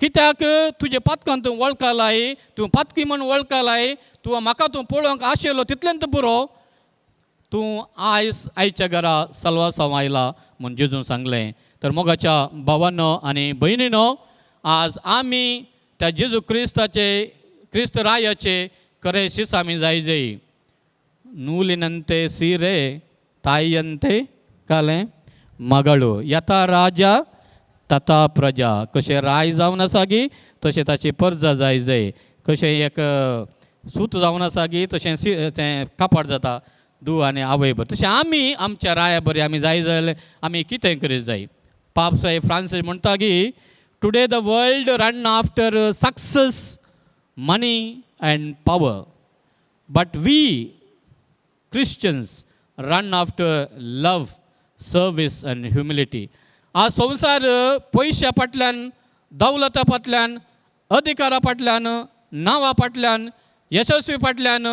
कित्याक तुजे पातकान तूं वळखलाय, तूं पातकी म्हूण वळखलाय, तूं म्हाका तूं पळोवंक आशिल्लो तितलेंत पुरो, तूं आयज आयच्या घरा सलवासांव आयला म्हूण जेजून सांगलें. तर मोगाच्या भावानो आनी भयणीनो, आज आमी त्या जेजू क्रिस्ताचे क्रिस्त रायाचे खरे शिस आमी जाय जाय. नूलिनंते सिरे तायंते कालें मगळू यथा राजा तथा प्रजा. कशें राय जावन आसा गी तशें ताची परजा जाय जाय. कशें एक सूत जावन आसा गी तशें तें कापड जाता दू आनी आवय बर, तशें आमी आमच्या राया बरी आमी जाय जाल्यार आमी कितें करीत जाय. पाप साहेब फ्रांसीस म्हणटा की today the world run after success, money and power, but we Christians run after love, service and humility. आज संवसार पयश्या फाटल्यान, दौलता फाटल्यान, अधिकारा फाटल्यान, नांवा फाटल्यान, यशस्वी फाटल्यान.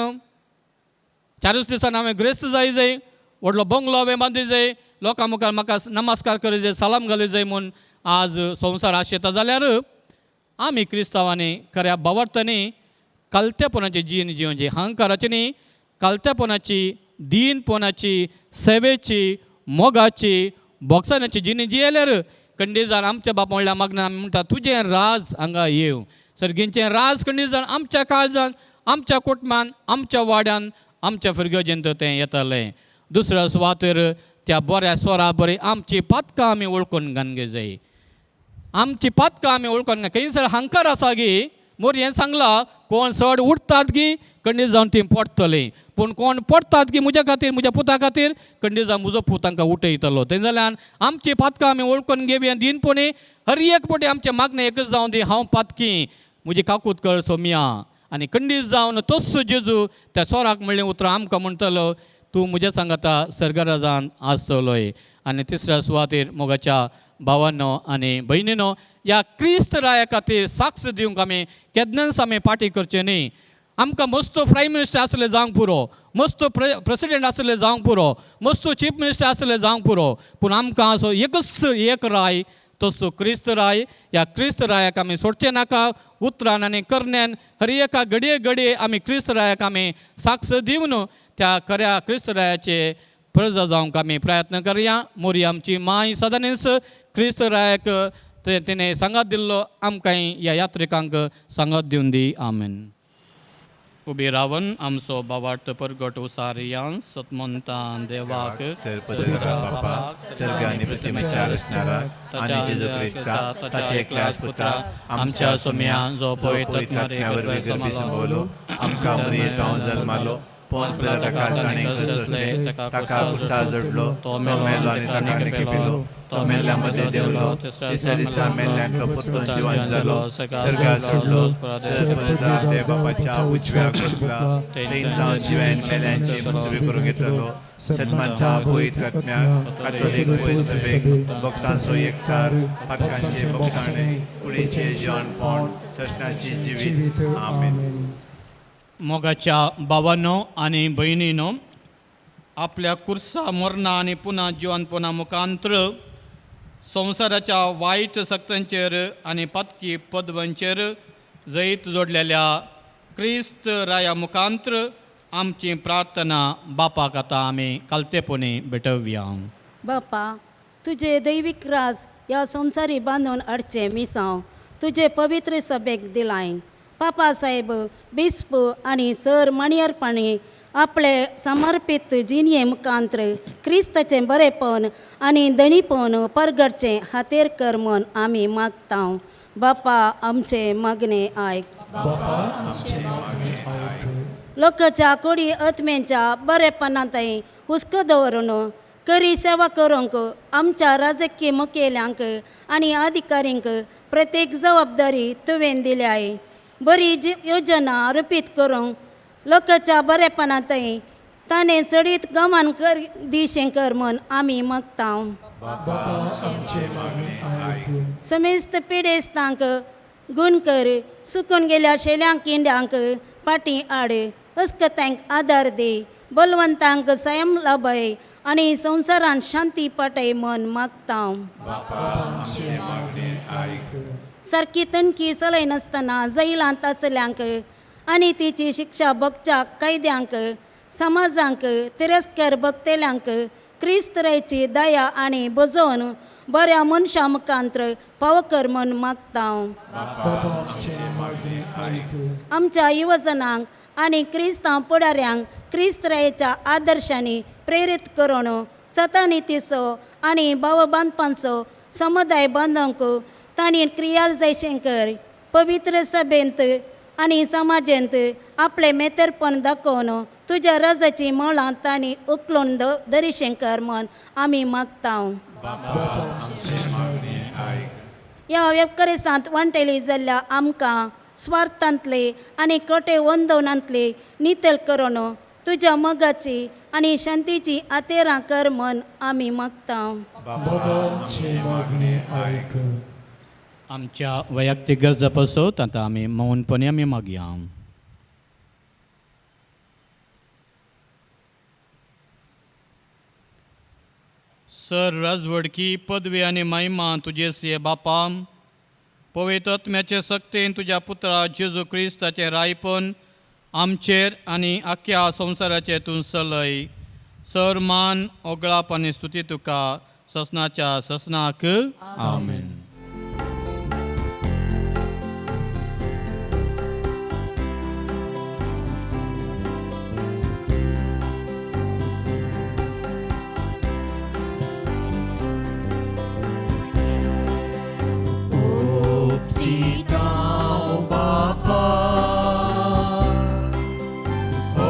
चारूच दिसान हांवें ग्रेस्त जाय जाय, व्हडलो बंगलो हांवें बांदी जाय, लोकां मुखार म्हाका नमस्कार करी जाय, सलाम घाली जाय म्हूण आज संवसार आशेता जाल्यार आमी क्रिस्तांवांनी खऱ्या भावार्थांनी कालतेपणाची जीण जिवची, अहंकाराची न्ही, कालतेपणाची, दीनपणाची, सेवेची, मोगाची, बोगसाण्याची जिणी जियेल्यार कंडीजान आमच्या बाप म्हणल्यार मागणं आमी म्हणटा तुजें राज हांगा येवं. सर्गींचें राज कंडीजान आमच्या काळजान, आमच्या कुटुंबान, आमच्या वाड्यान, आमच्या फिरगजेंत तें येतलें. दुसऱ्या सुवातेर त्या बऱ्या स्वरा बरी आमची पातकां आमी वळखून घालूंक जाय. आमची पातकां आमी वळखून खंयसर हंकार आसा गी मोर हें सांगलां कोण चड उठतात गी कंडीज जावन ती पडटलीं. पूण कोण पडटात की म्हज्या खातीर, म्हज्या पुता खातीर कंडीजा म्हजो पूत तांकां उठयतलो. तें जाल्यान आमची पातकां आमी वळखून घेवया दिनपणी. हर एक पटी आमचें मागणें एकच जावन दी, हांव पातकी, म्हजी काकूत कर सोमया. आनी कंडीज जावन तोच जेजू त्या चोराक म्हणलें उतरां आमकां म्हणटलो, तूं म्हज्या सांगाता सर्गराजान आसतलोय. आनी तिसऱ्या सुवातेर मोगाच्या भावांनो आनी भयणीनो, ह्या क्रिस्त राया खातीर साक्ष दिवंक आमी केन्नाच आमी पाटी करचें न्ही. आमकां मस्तो प्रायम मिनिस्टर आसले जावंक पुरो, मस्तो प्रेसिडेंट आसले जावंक पुरो, मस्तो चीफ मिनिस्टर आसले जावंक पुरो, पूण आमकां असो एकच एक राय, तसो क्रिस्त राय. ह्या क्रिस्त रायाक आमी सोडचें नाका. उतरान आनी करण्यान हर एका घडये घडये आमी क्रिस्त रायाक आमी साक्ष दिवन त्या खऱ्या क्रिस्त रायाचे प्रजा जावंक आमी प्रयत्न करया. मोरी आमची माय सदांच क्रिस्त रायाक तिणें सांगात दिल्लो, आमकां ह्या यात्रिकांक सांगात दिवन दी. आमेन. उबी रावन आमचो बावार्थ परगट उसारया. सतमंतान देवाक, बापा, सर्ग आनी पृथ्वीच्या रचणाराक आनी जेजू क्रिस्ताक ताच्या एकल्याच पुता आमच्या सोम्या, जो पवित्र आत्म्या वरवीं गर्भी संभवलो, आमकां मरियेंत जल्मालो, पोंत पिलाताक ताणें कसले, ताका कुर्सार जडलो, तो मेलो आनी ताका खेपिलो, तो मेल्ल्या मदें देंवलो, तिसऱ्या दिसा मेल्ल्यांतलो परतून जिवन जालो, सर्गार चडलो, सर्वपदा देव बापाच्या उजव्या बसला, थंय जावन जिव्यान मेल्यांची मुसबी करूंक येतलो. सन्मानच्या पवित्र आत्म्याक, कातोलीक पवित्र सभेक, भक्तांचो एकठार, पातकांचे भोगसाणे, कुडीचें जिवनपण, ससनाची जिवीत. आमेन. मोगाच्या भावानो आनी भयणीनो, आपल्या कुर्सा मरणा आनी पुना जिवनपणा मुखांत्र संवसाराच्या वायट सक्तांचेर आनी पातकी पदवांचेर जैत जोडलेल्या क्रिस्त राया मुखांत्र आमची प्रार्थना बापाक आतां आमी कालतेपणी भेटोवया. बापा, तुजे दैवीक राज ह्या संवसारी बांदून हाडचें मिसांव तुजे पवित्र सभेक दिलाय. पापा साहेब, बिस्प आनी सर माणयरपाणी आपले समर्पीत जिणये मुखांत्र क्रिस्ताचें बरेपण आनी धणीपण परगटचें हातेर कर म्हूण आमी मागता. बापा, आमचें मागणें आयक. लोकांच्या कोडी आत्म्यांच्या बरेपणांतय हुस्को दवरून करी सेवा करूंक आमच्या राजकीय मुखेल्यांक आनी अधिकाऱ्यांक प्रत्येक जबाबदारी तुवें दिल्याय. बरी योजना रुपीत करूंक लोकांच्या बरेपणांतय ताणें चडीत गमन कर दिशें कर म्हूण आमी मागता. समेस्त पिडेस्तांक गुण कर, सुकून गेल्या शेल्यांक किंड्यांक पाटी आड, अस्कतांक आदार दी, बलवंतांक संयम लाभय आनी संवसारांत शांती पाटय म्हूण मागता. सारकी तणकी चलयनासतना जैलांत आसल्यांक आनी तिची शिक्षा भोगच्या कैद्यांक, समाजांक तिरस्कार भोगतल्यांक क्रिस्तरायची दया आनी बजोवन बऱ्या मनशां मुखांत्र पाव कर म्हूण मागता. आमच्या युवजनांक आनी क्रिस्तांव फुडाऱ्यांक क्रिस्तरायच्या आदर्शांनी प्रेरीत करून सतानितीचो आनी भाव बांदपांचो समुदाय बांदूंक तांणी क्रियाल जयशंकर पवित्र सभेंत आनी समाजेंत आपलें मेतरपण दाखोवन तुज्या रजाची मळां तांणी उखलून दरिशंकर म्हूण आमी मागता. ह्या वेपकरेसांत वांटेली जाल्ल्या आमकां स्वार्थांतले आनी कोटे वंदवनांतले नितळ करून तुज्या मोगाची आनी शांतीची आतेरां कर म्हूण आमी मागता. आमच्या वैयक्तीक गरजा पासत आतां आमी मौनपणी आमी मागया. सर राजवडकी पदवी आनी महिमा तुजेच हे बापा, पवित्र आत्म्याचे सक्तेन तुज्या पुत्रा जेजू क्रिस्ताचें रायपण आमचेर आनी आख्या संवसाराचेर तूं चलय. सर मान ओगळाप आनी स्तुती तुका ससनाच्या ससनाक. आमेन. Sitaw Bapa, O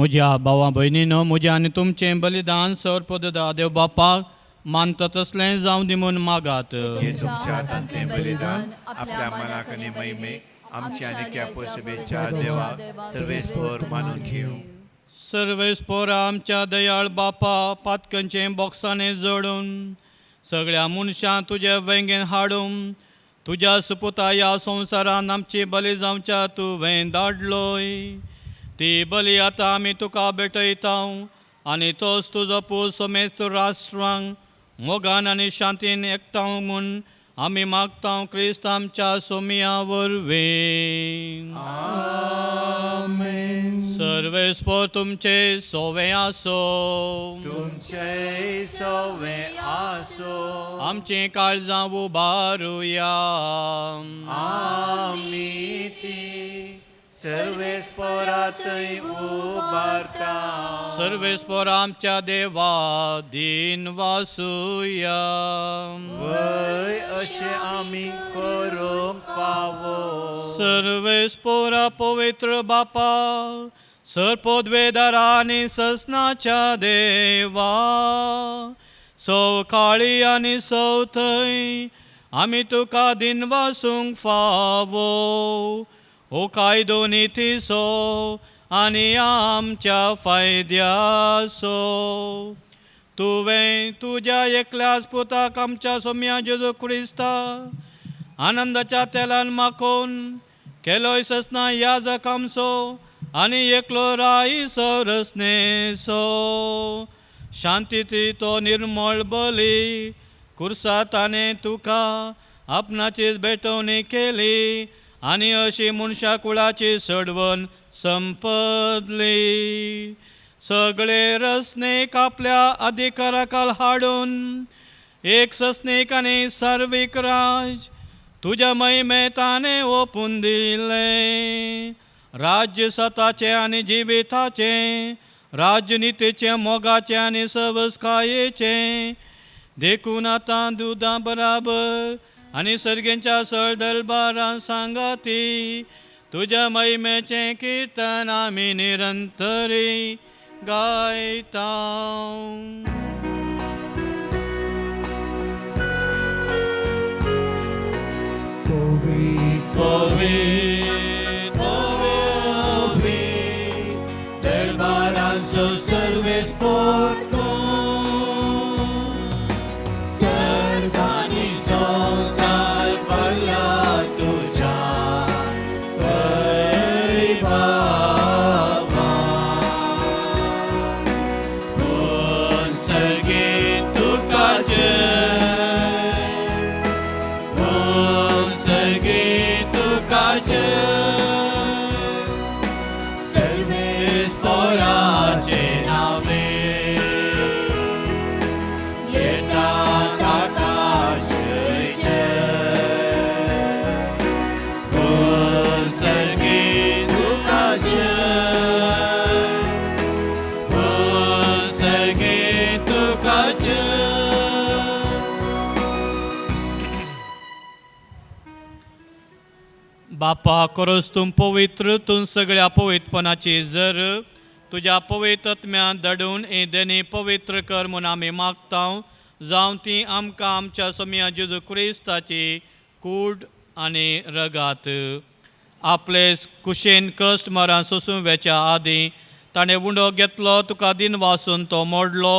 म्हज्या भावा भयणीनो, म्हजें आनी तुमचें बलिदान सर्पदा देव बापाक मानता तसलें जावं दी म्हूण मागात. हे तुमच्या हातांतलें बलिदान आपल्या मनाक आनी महिमेक आमच्या आनी त्या पोसबेच्या देवाक सर्वेस्पोर मानून घेवं. सर्वेस्पोर आमच्या दयाळ बापा, पातकांचें बॉक्सांनी जोडून सगळ्या मनशां तुजे वेंगेन हाडून तुज्या सुपुता ह्या संवसारान आमची बली जावच्या तुवें धाडलोय. ती बली आतां आमी तुका भेटयता आनी तोच तुजो पूत समेस्त राष्ट्रांक मोगान आनी शांतीन एकठांव म्हूण आमी मागता क्रिस्त आमच्या सोमिया वरवीं. सर्वेस्पोर तुमचे सोवे आसो. तुमचे सोवे आसो. आमचीं काळजां उबारुया. आमी ती सर्वेस्पोरातय उबारता. सर्वेस्पोर आमच्या देवा दीन वासुया. वय अशें आमी करूंक फावो. सर्वेस्पोरा पवित्र बापा, सर्पोद्वेदारा आनी ससनाच्या देवा, सवकाळी आनी सवथंय आमी तुका दिन वासूंक फावो. हो कायदो नितीचो आनी आमच्या फायद्याचो. तुवें तुज्या एकल्याच पुताक आमच्या सोम्या जेजू क्रिस्ता आनंदाच्या तेलान माकोवन केलोय ससना याजक आमचो आनी एकलो राय सरसनेसो. शांतीती तो निर्मळ बली कुर्सा ताणें तुका आपणाचीच भेटवणी केली आनी अशी मनशा कुळाची सडवण संपदली. सगळे रसनेक आपल्या अधिकाराखाल हाडून एक ससनेक आनी सार्वीक राज तुज्या महिमे ताणें ओपून दिलें. राज्य सताचें आनी जिविताचें, राज्यनितीचें, मोगाचें आनी सवस्कायेचें. देखून आतां दुदा बराबर आनी सर्गेंच्या सळ दरबारान सांगाती तुज्या महिमेचें किर्तन आमी निरंतरी गायता. दरबारांचो सर्वेस्पोर सर्गानी संवसार भरला तुज्या वैभवान. पूण सर्गे तुका जय, पूण सर्गे तुका जय, सर्वेस्पोराचे नावे येता ताका जय जय. पूण सर्गे तुका जय, पूण सर्गे तुका जय. बापा, खरोच तूं पवित्र, तूं सगळ्या पवित्रपणाची जर तुज्या पवित्र आत्म्यान धाडून ही देणी पवित्र कर म्हूण आमी मागता, जावं ती आमकां आमच्या सोम्या जेजू क्रिस्ताची कूड आनी रगात. आपले कुशेन कश्ट मरान सोसूं वेच्या आदीं ताणें उंडो घेतलो, तुका दिन वासून तो मोडलो,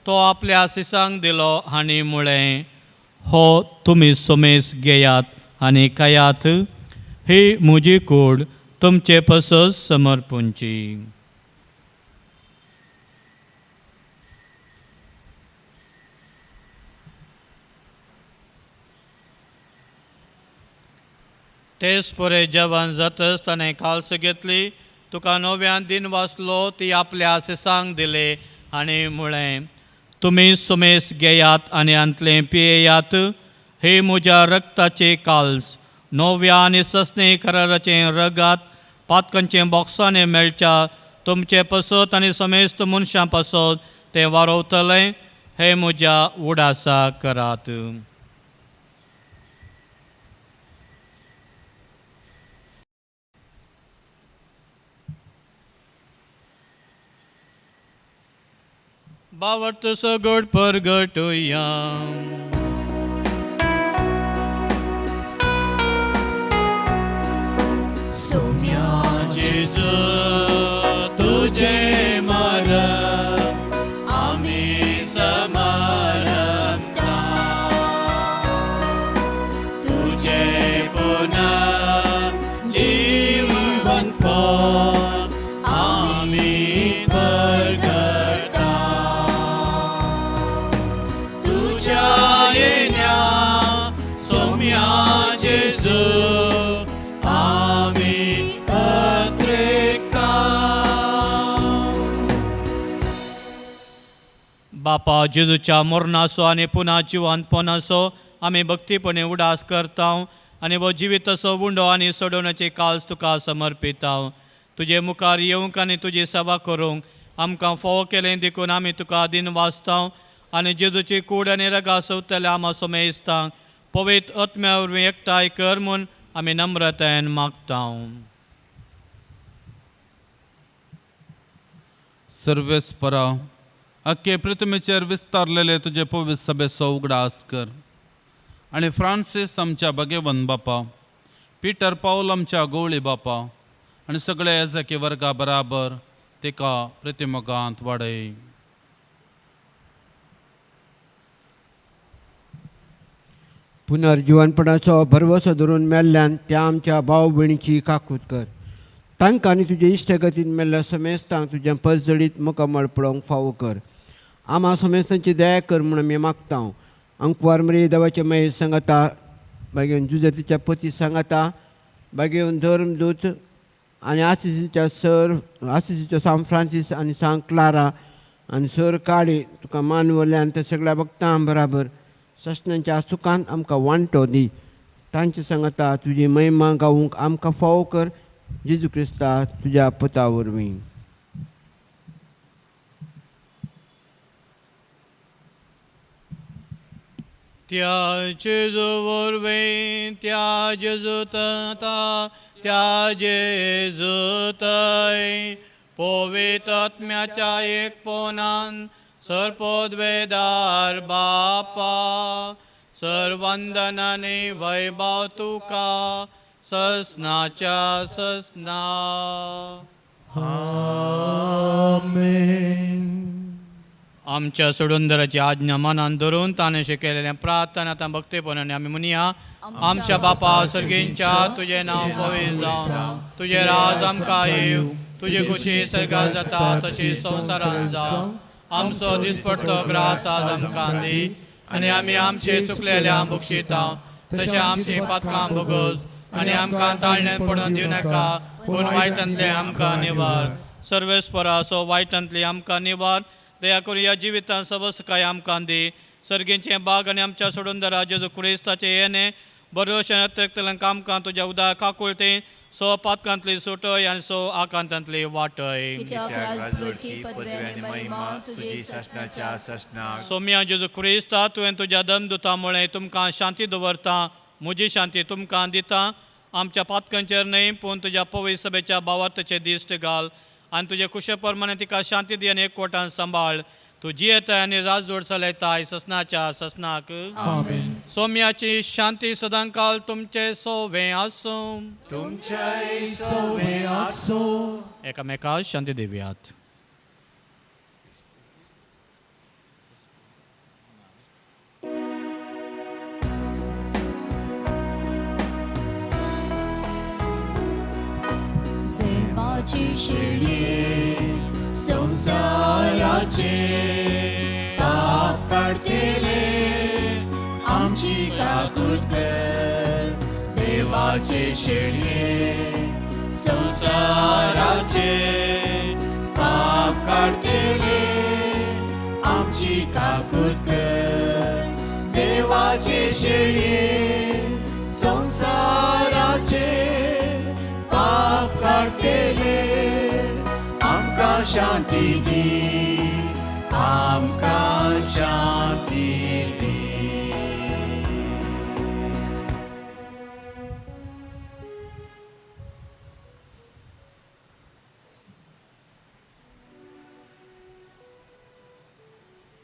तो आपल्या सिसांक दिलो आनी म्हळें, हो तुमी सोमेस घेयात आनी खायात, ही म्हजी कूड तुमचे पसत समर्पूंची. तेच परे जेवण जातच ताणें काल्स घेतली, तुका नव्यान दिन वाचलो, ती आपल्या सिसांक दिले आनी म्हळें, तुमी सुमेस घेयात आनी हांतलें पियेयात, ही म्हज्या रक्ताची काल्स, नव्या आनी सस्नी कराराचें रगात, पातकांचें बॉक्सांनी मेळच्या तुमचे पसत आनी समेस्त मनशां पासत तें वारोवतलें, हें म्हज्या उडासा करात. बावट सगट परगटुया. सोम्या जेजू तुझे मरण आमी समरता, तुझे पुनर्जीवनपण आमी परगटा. तुझ्या येण्या सोम्या जेजू आमी अत्रेकता. बापा जेजूच्या मरणाचो आनी पुना जिवंतपणाचो आमी भक्तीपणे उडास करता आनी हो जिविताचो उंडो आनी सोडोवण्याची काज तुका समर्पिता. तुजे मुखार येवंक आनी तुजी सेवा करूंक आमकां फावो केलें देखून आमी तुका दिन वाचता आनी जेजूची कूड आनी रगा सोदतल्या आमा समेस्तांक पवित्र आत्म्या वरवीं एकठांय कर म्हूण आमी नम्रतायेन मागता. सर्वेस्परा अख्खे पृथ्वीचेर विस्तारलेले तुजे पवित्र सभेचो उगडास कर आनी फ्रांसीस आमच्या भगेवन बापा, पिटर पावल आमच्या गवळी बापा आनी सगळे एजकी वर्गा बराबर तिका प्रतिमोगांत वाडय. पुनर्जिवनपणाचो भरवसो धरून मेल्ल्यान त्या आमच्या भाव भयणीची काकूत कर. तांकां आनी तुजे इश्टगतीन मेल्ल्या समेस्तांक तुजें परजळीत मुखामळ पळोवंक फावो कर. आमा समेस्तांची दया कर म्हूण आमी मागता. अंकवार मरे देवाचे मये सांगता, मागीर जुजतीच्या पती सांगता, मागीर धर्मदूत आनी आसिसीच्या सर आसिसीच्या सांत फ्रांसीस आनी सांत क्लारा आनी सर काळी तुका मानवल्यान त्या सगळ्या भक्तां बराबर ससनांच्या सुखान आमकां वांटो दी. तांचे सांगता तुजी महिमा गावूंक आमकां फावो कर. जेजू क्रिस्ता तुज्या पुता वरवीं. त्या जेजू वरवीं, त्या जेजूता, त्या जेजूतय पवित्र आत्म्याच्या एकपणान सर्पोद्वेदार बापा सर्वंदनाने वैभव तुका ससनाच्या ससना. आमेन. आमच्या सोडूनदराची आज्ञा मनान धरून ताणें शिकयलेलें प्रार्थना आतां भक्तीपणाने आमी म्हणया. आमच्या बापा सर्गींच्या, तुजें नांव पवित्र जावं, तुजें राज आमकां येवं, तुजी खुशी सर्गात जाता तशी संवसारांत जावं. आमचो दिसपडतो ग्रास आज आमकां दी आनी आमी आमचे चुकलेल्या बक्षिता तशें आमची पातकां भोगोस आनी आमकां ताळण्यात पडून दिवं नाका, पूण वायटांतलें आमकां निवार. सर्वेस्पराचो वायटांतली आमकां निवार. दया करून ह्या जिवितांत सबस काय आमकां दी. सर्गींचें बाग आनी आमच्या सोडूनदारा जेजू क्रिस्ताचें येणें बरोशें अत्रेकतल्यांक आमकां तुज्या उदार काकुळटी सो पातकांतली सुटय आनी सो आकांतांतली वाटय. सोम्या जेजू क्रिस्ता, तुवें तुज्या दमदुता मुळे तुमकां शांती दवरता, म्हजी शांती तुमकां दिता. आमच्या पातकांचेर न्हय पूण तुज्या पवित्र सभेच्या भावार्थाचे दिश्ट घाल आनी तुजे कुशे प्रमाणे तिका शांती दी आनी एकवटान सांबाळ. तूं जियेताय आनी राजजोड चलयताय ससनाच्या ससनाक. आमेन. सोम्याची शांती सदांकाल तुमचे सोवे आसूं. तुमच्याय सोवे आसूं. एकामेकाक शांती दिवयात. देवाची शेळये संवसाराचे पाप काडटले आमची काकूत कर. देवाचे शेळये संवसाराचे पाप काडटले आमची काकूत कर. देवाचे शेळये संवसाराचे पाप काडटले आमकां शांती दी, आमकां शांती दी.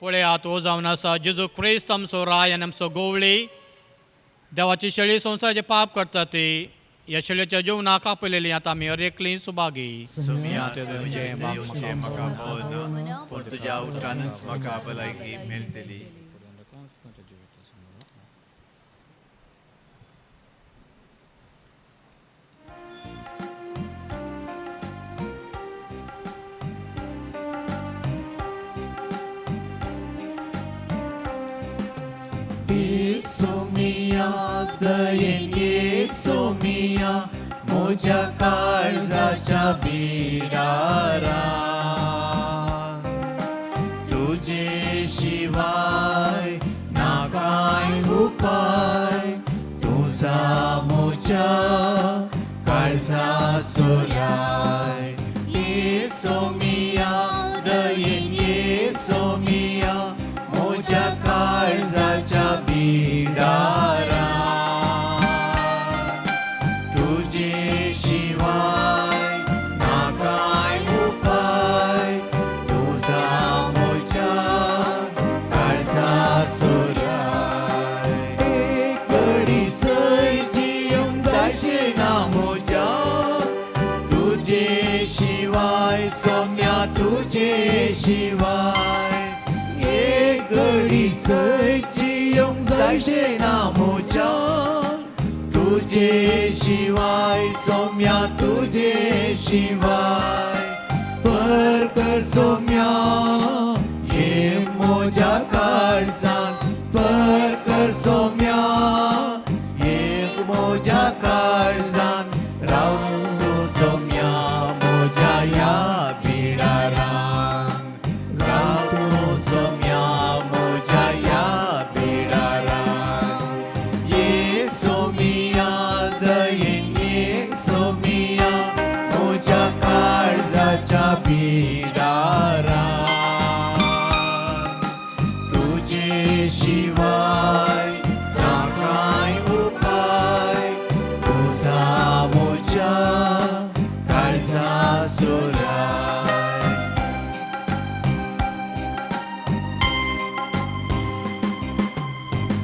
पळयात हो जावन आसा जेजू क्रिस्त आमचो राय आनी आमचो गोवळी. देवाची शेळी संवसाराचें पाप करता ती ह्या शेळयेच्या जेवणाक आपयलेली आतां आमी हर एकली सुभागी. सोमिया, तुजें येवचें म्हाका फावना, पूण तुज्या उतरानच म्हाका भलायकी मेळटली. सोमिया दयेन ये सोमिया म्हज्या काळजाच्या बिडारा, तुजे शिवाय ना कांय उपाय, तुजा म्हज्या काळजा सोराय. ये सोमिया दयेन ये सोमिया म्हज्या काळजाच्या बिडारा, तुजे शिवाय ना कांय उपाय, तुजा म्हज्या काळजा सोराय. एक घडी सय जियोंक जायशें ना म्हज्या, तुजे शिवाय सोम्या तुजे शिवाय. एक घडी सय जियोंक जायशें ना म्हज्या, तुजे शिवाय सोम्या तुजे शिवाय. पर कर सोम्या ये म्हज्या काळजांत, पर कर सोम्या ये म्हज्या काळजांत, राव तूं सोम्या म्हज्या ह्या बिडारान, राव तूं सोम्या म्हज्या ह्या बिडारान. ये सोमिया दयेन ये सोमिया म्हज्या काळजाच्या बिडारा, तुजे शिवाय ना कांय उपाय, तुजा म्हज्या काळजा सोराय.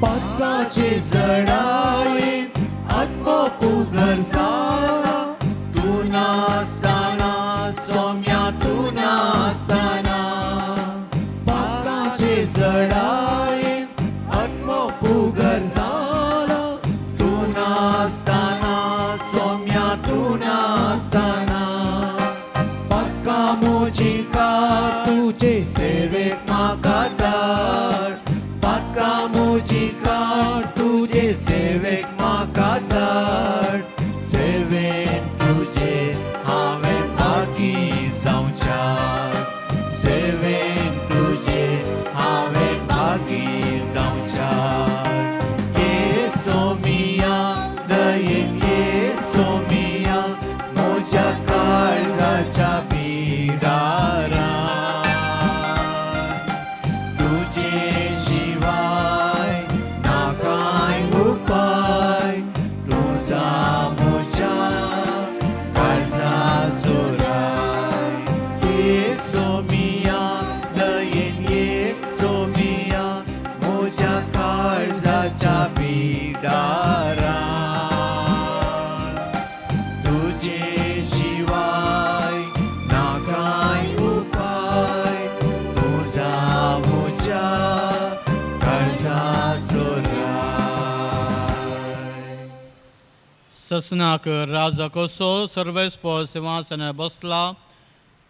पातकाचे जडायेन आत्मो पुगर जाला, तूं नासतना सोम्या तूं नासतना. पातकाचे जडायेन आत्मो पुगर जाला, तूं नासतना सोम्या तूं नासतना. पातकां म्हजी काड तुजे सेवेक म्हाका धाड, पातकां म्हजी काड तुजे सेवेक म्हाका धाड. सेवेन तुजे हांवें बागी जावच्याक, सेवेन तुजे हांवें बागी जावच्याक. ये सोमिया दयेन ये सोमिया म्हज्या काळजाच्या बिडारा, तुजे शिवाय ना कांय उपाय, तुजा म्हज्या काळजा सोराय. ये सोमिया दयेन ये सोमिया म्हज्या काळजाच्या बिडारा, तुजे शिवाय ना कांय उपाय, तुजा म्हज्या काळजा सोराय. ससनाक राजा कसो सर्वेस्पोर सिंहासनार बसला,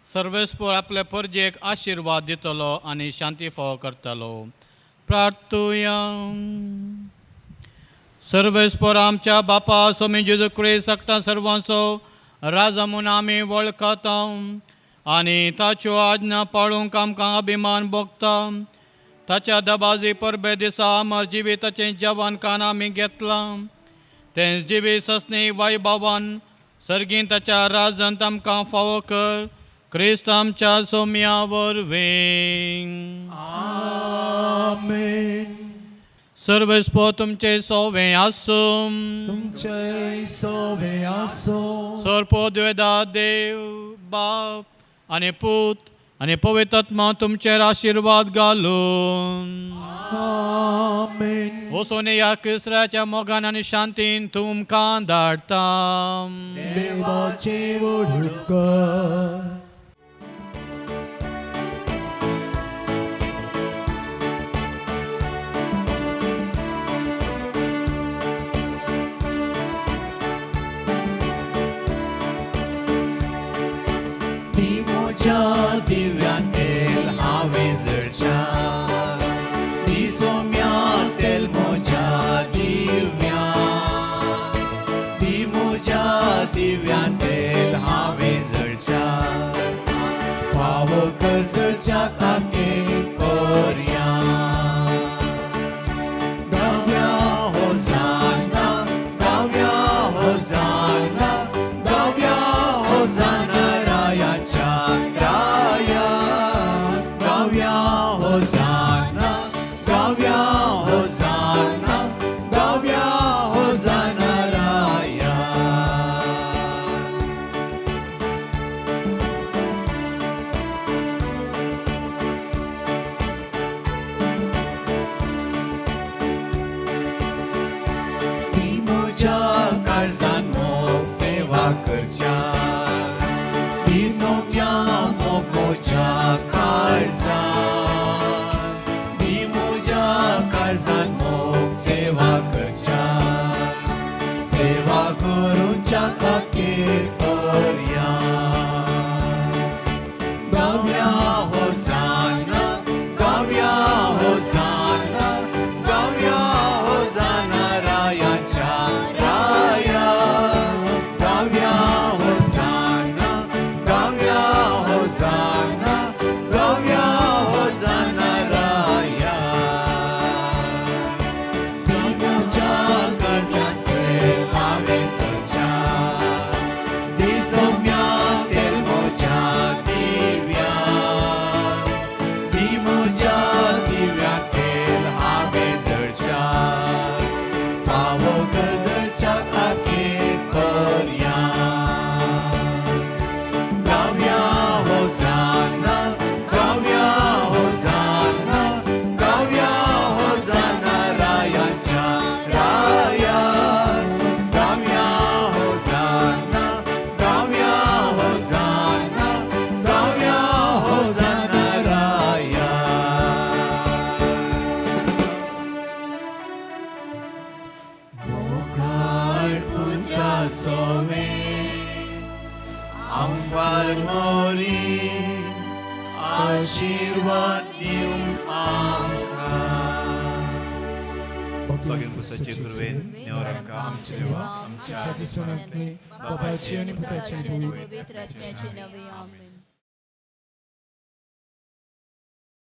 सर्वेस्पोर आपल्या परजेक आशिर्वाद दितलो आनी शांती फावो करतलो. प्रार्थुया. सर्वेस्पोर आमच्या बापा स्वामी जेजू क्रिस्त सकटा सर्वांचो राजा म्हूण आमी वळखता आनी ताच्यो आज्ञा पाळूंक आमकां अभिमान भोगता. ताच्या दबाजी परबे दिसा अमर जिविताचें जेवण कान आमी घेतलां, तें जिवीत ससनी वैभवान सर्गीन ताच्या राजांत आमकां फावो कर, क्रिस्त आमच्या सोम्या वरवीं. आमेन. सर्वेस्पोर तुमचे सोवे आसूं. तुमचे सोवे आसूं. सर्पोद्वेदा देव बाप आनी पूत आनी पवित्र आत्मा तुमचेर आशिर्वाद घालून। आमेन। वचून ह्या क्रिस्ताच्या मोगान आनी शांतीन तुमकां धाडटा। देवाचे व्हड उपकार। दी म्हज्या दिव्या तेल हांवें जळच्या, दी सोम्या तेल म्हज्या दिव्या, दी म्हज्या दिव्या तेल हांवें जळच्या, फावो कर जळच्या काके पर्या। गावया होजाना, गावया होजाना, गावया होजाना रायाच्या राया, गावया होजाना, गावया होजाना, गावया होजाना राया। ती म्हज्या काळजान मोग सेवा करच्या, ती सोम्या मोग म्हज्या काळजान, ती म्हज्या काळजान मोग सेवा करच्या, सेवा करूच्या खातीर पर्या। गावया होजाना, गावया होजाना, गावया होजाना रायाच्या राया, गावया होजाना, गावया होजाना, गावया होजाना राया। ती म्हज्या गळ्यांत तेल हांवें जळच्या, दी सोम्या तेल म्हज्या दिव्या, दी म्हज्या दिव्या तेल हांवें जळच्या, फावो कर जळच्या खातीर पर्या। गावया होजाना, गावया होजाना, गावया होजाना रायाच्या राया, गावया होजाना, गावया होजाना, गावया होजाना राया। मोगाळ पुत्रा सोवे आमकां मोरी आशिर्वाद दिवं आमकां। भगिनी पुस्तकाचे कृपेन नेवरांका आमचे देवा आमच्या दिसणांतले बाबाची आनी पुताची आनी पवित्र आत्म्याचे नावे आमेन।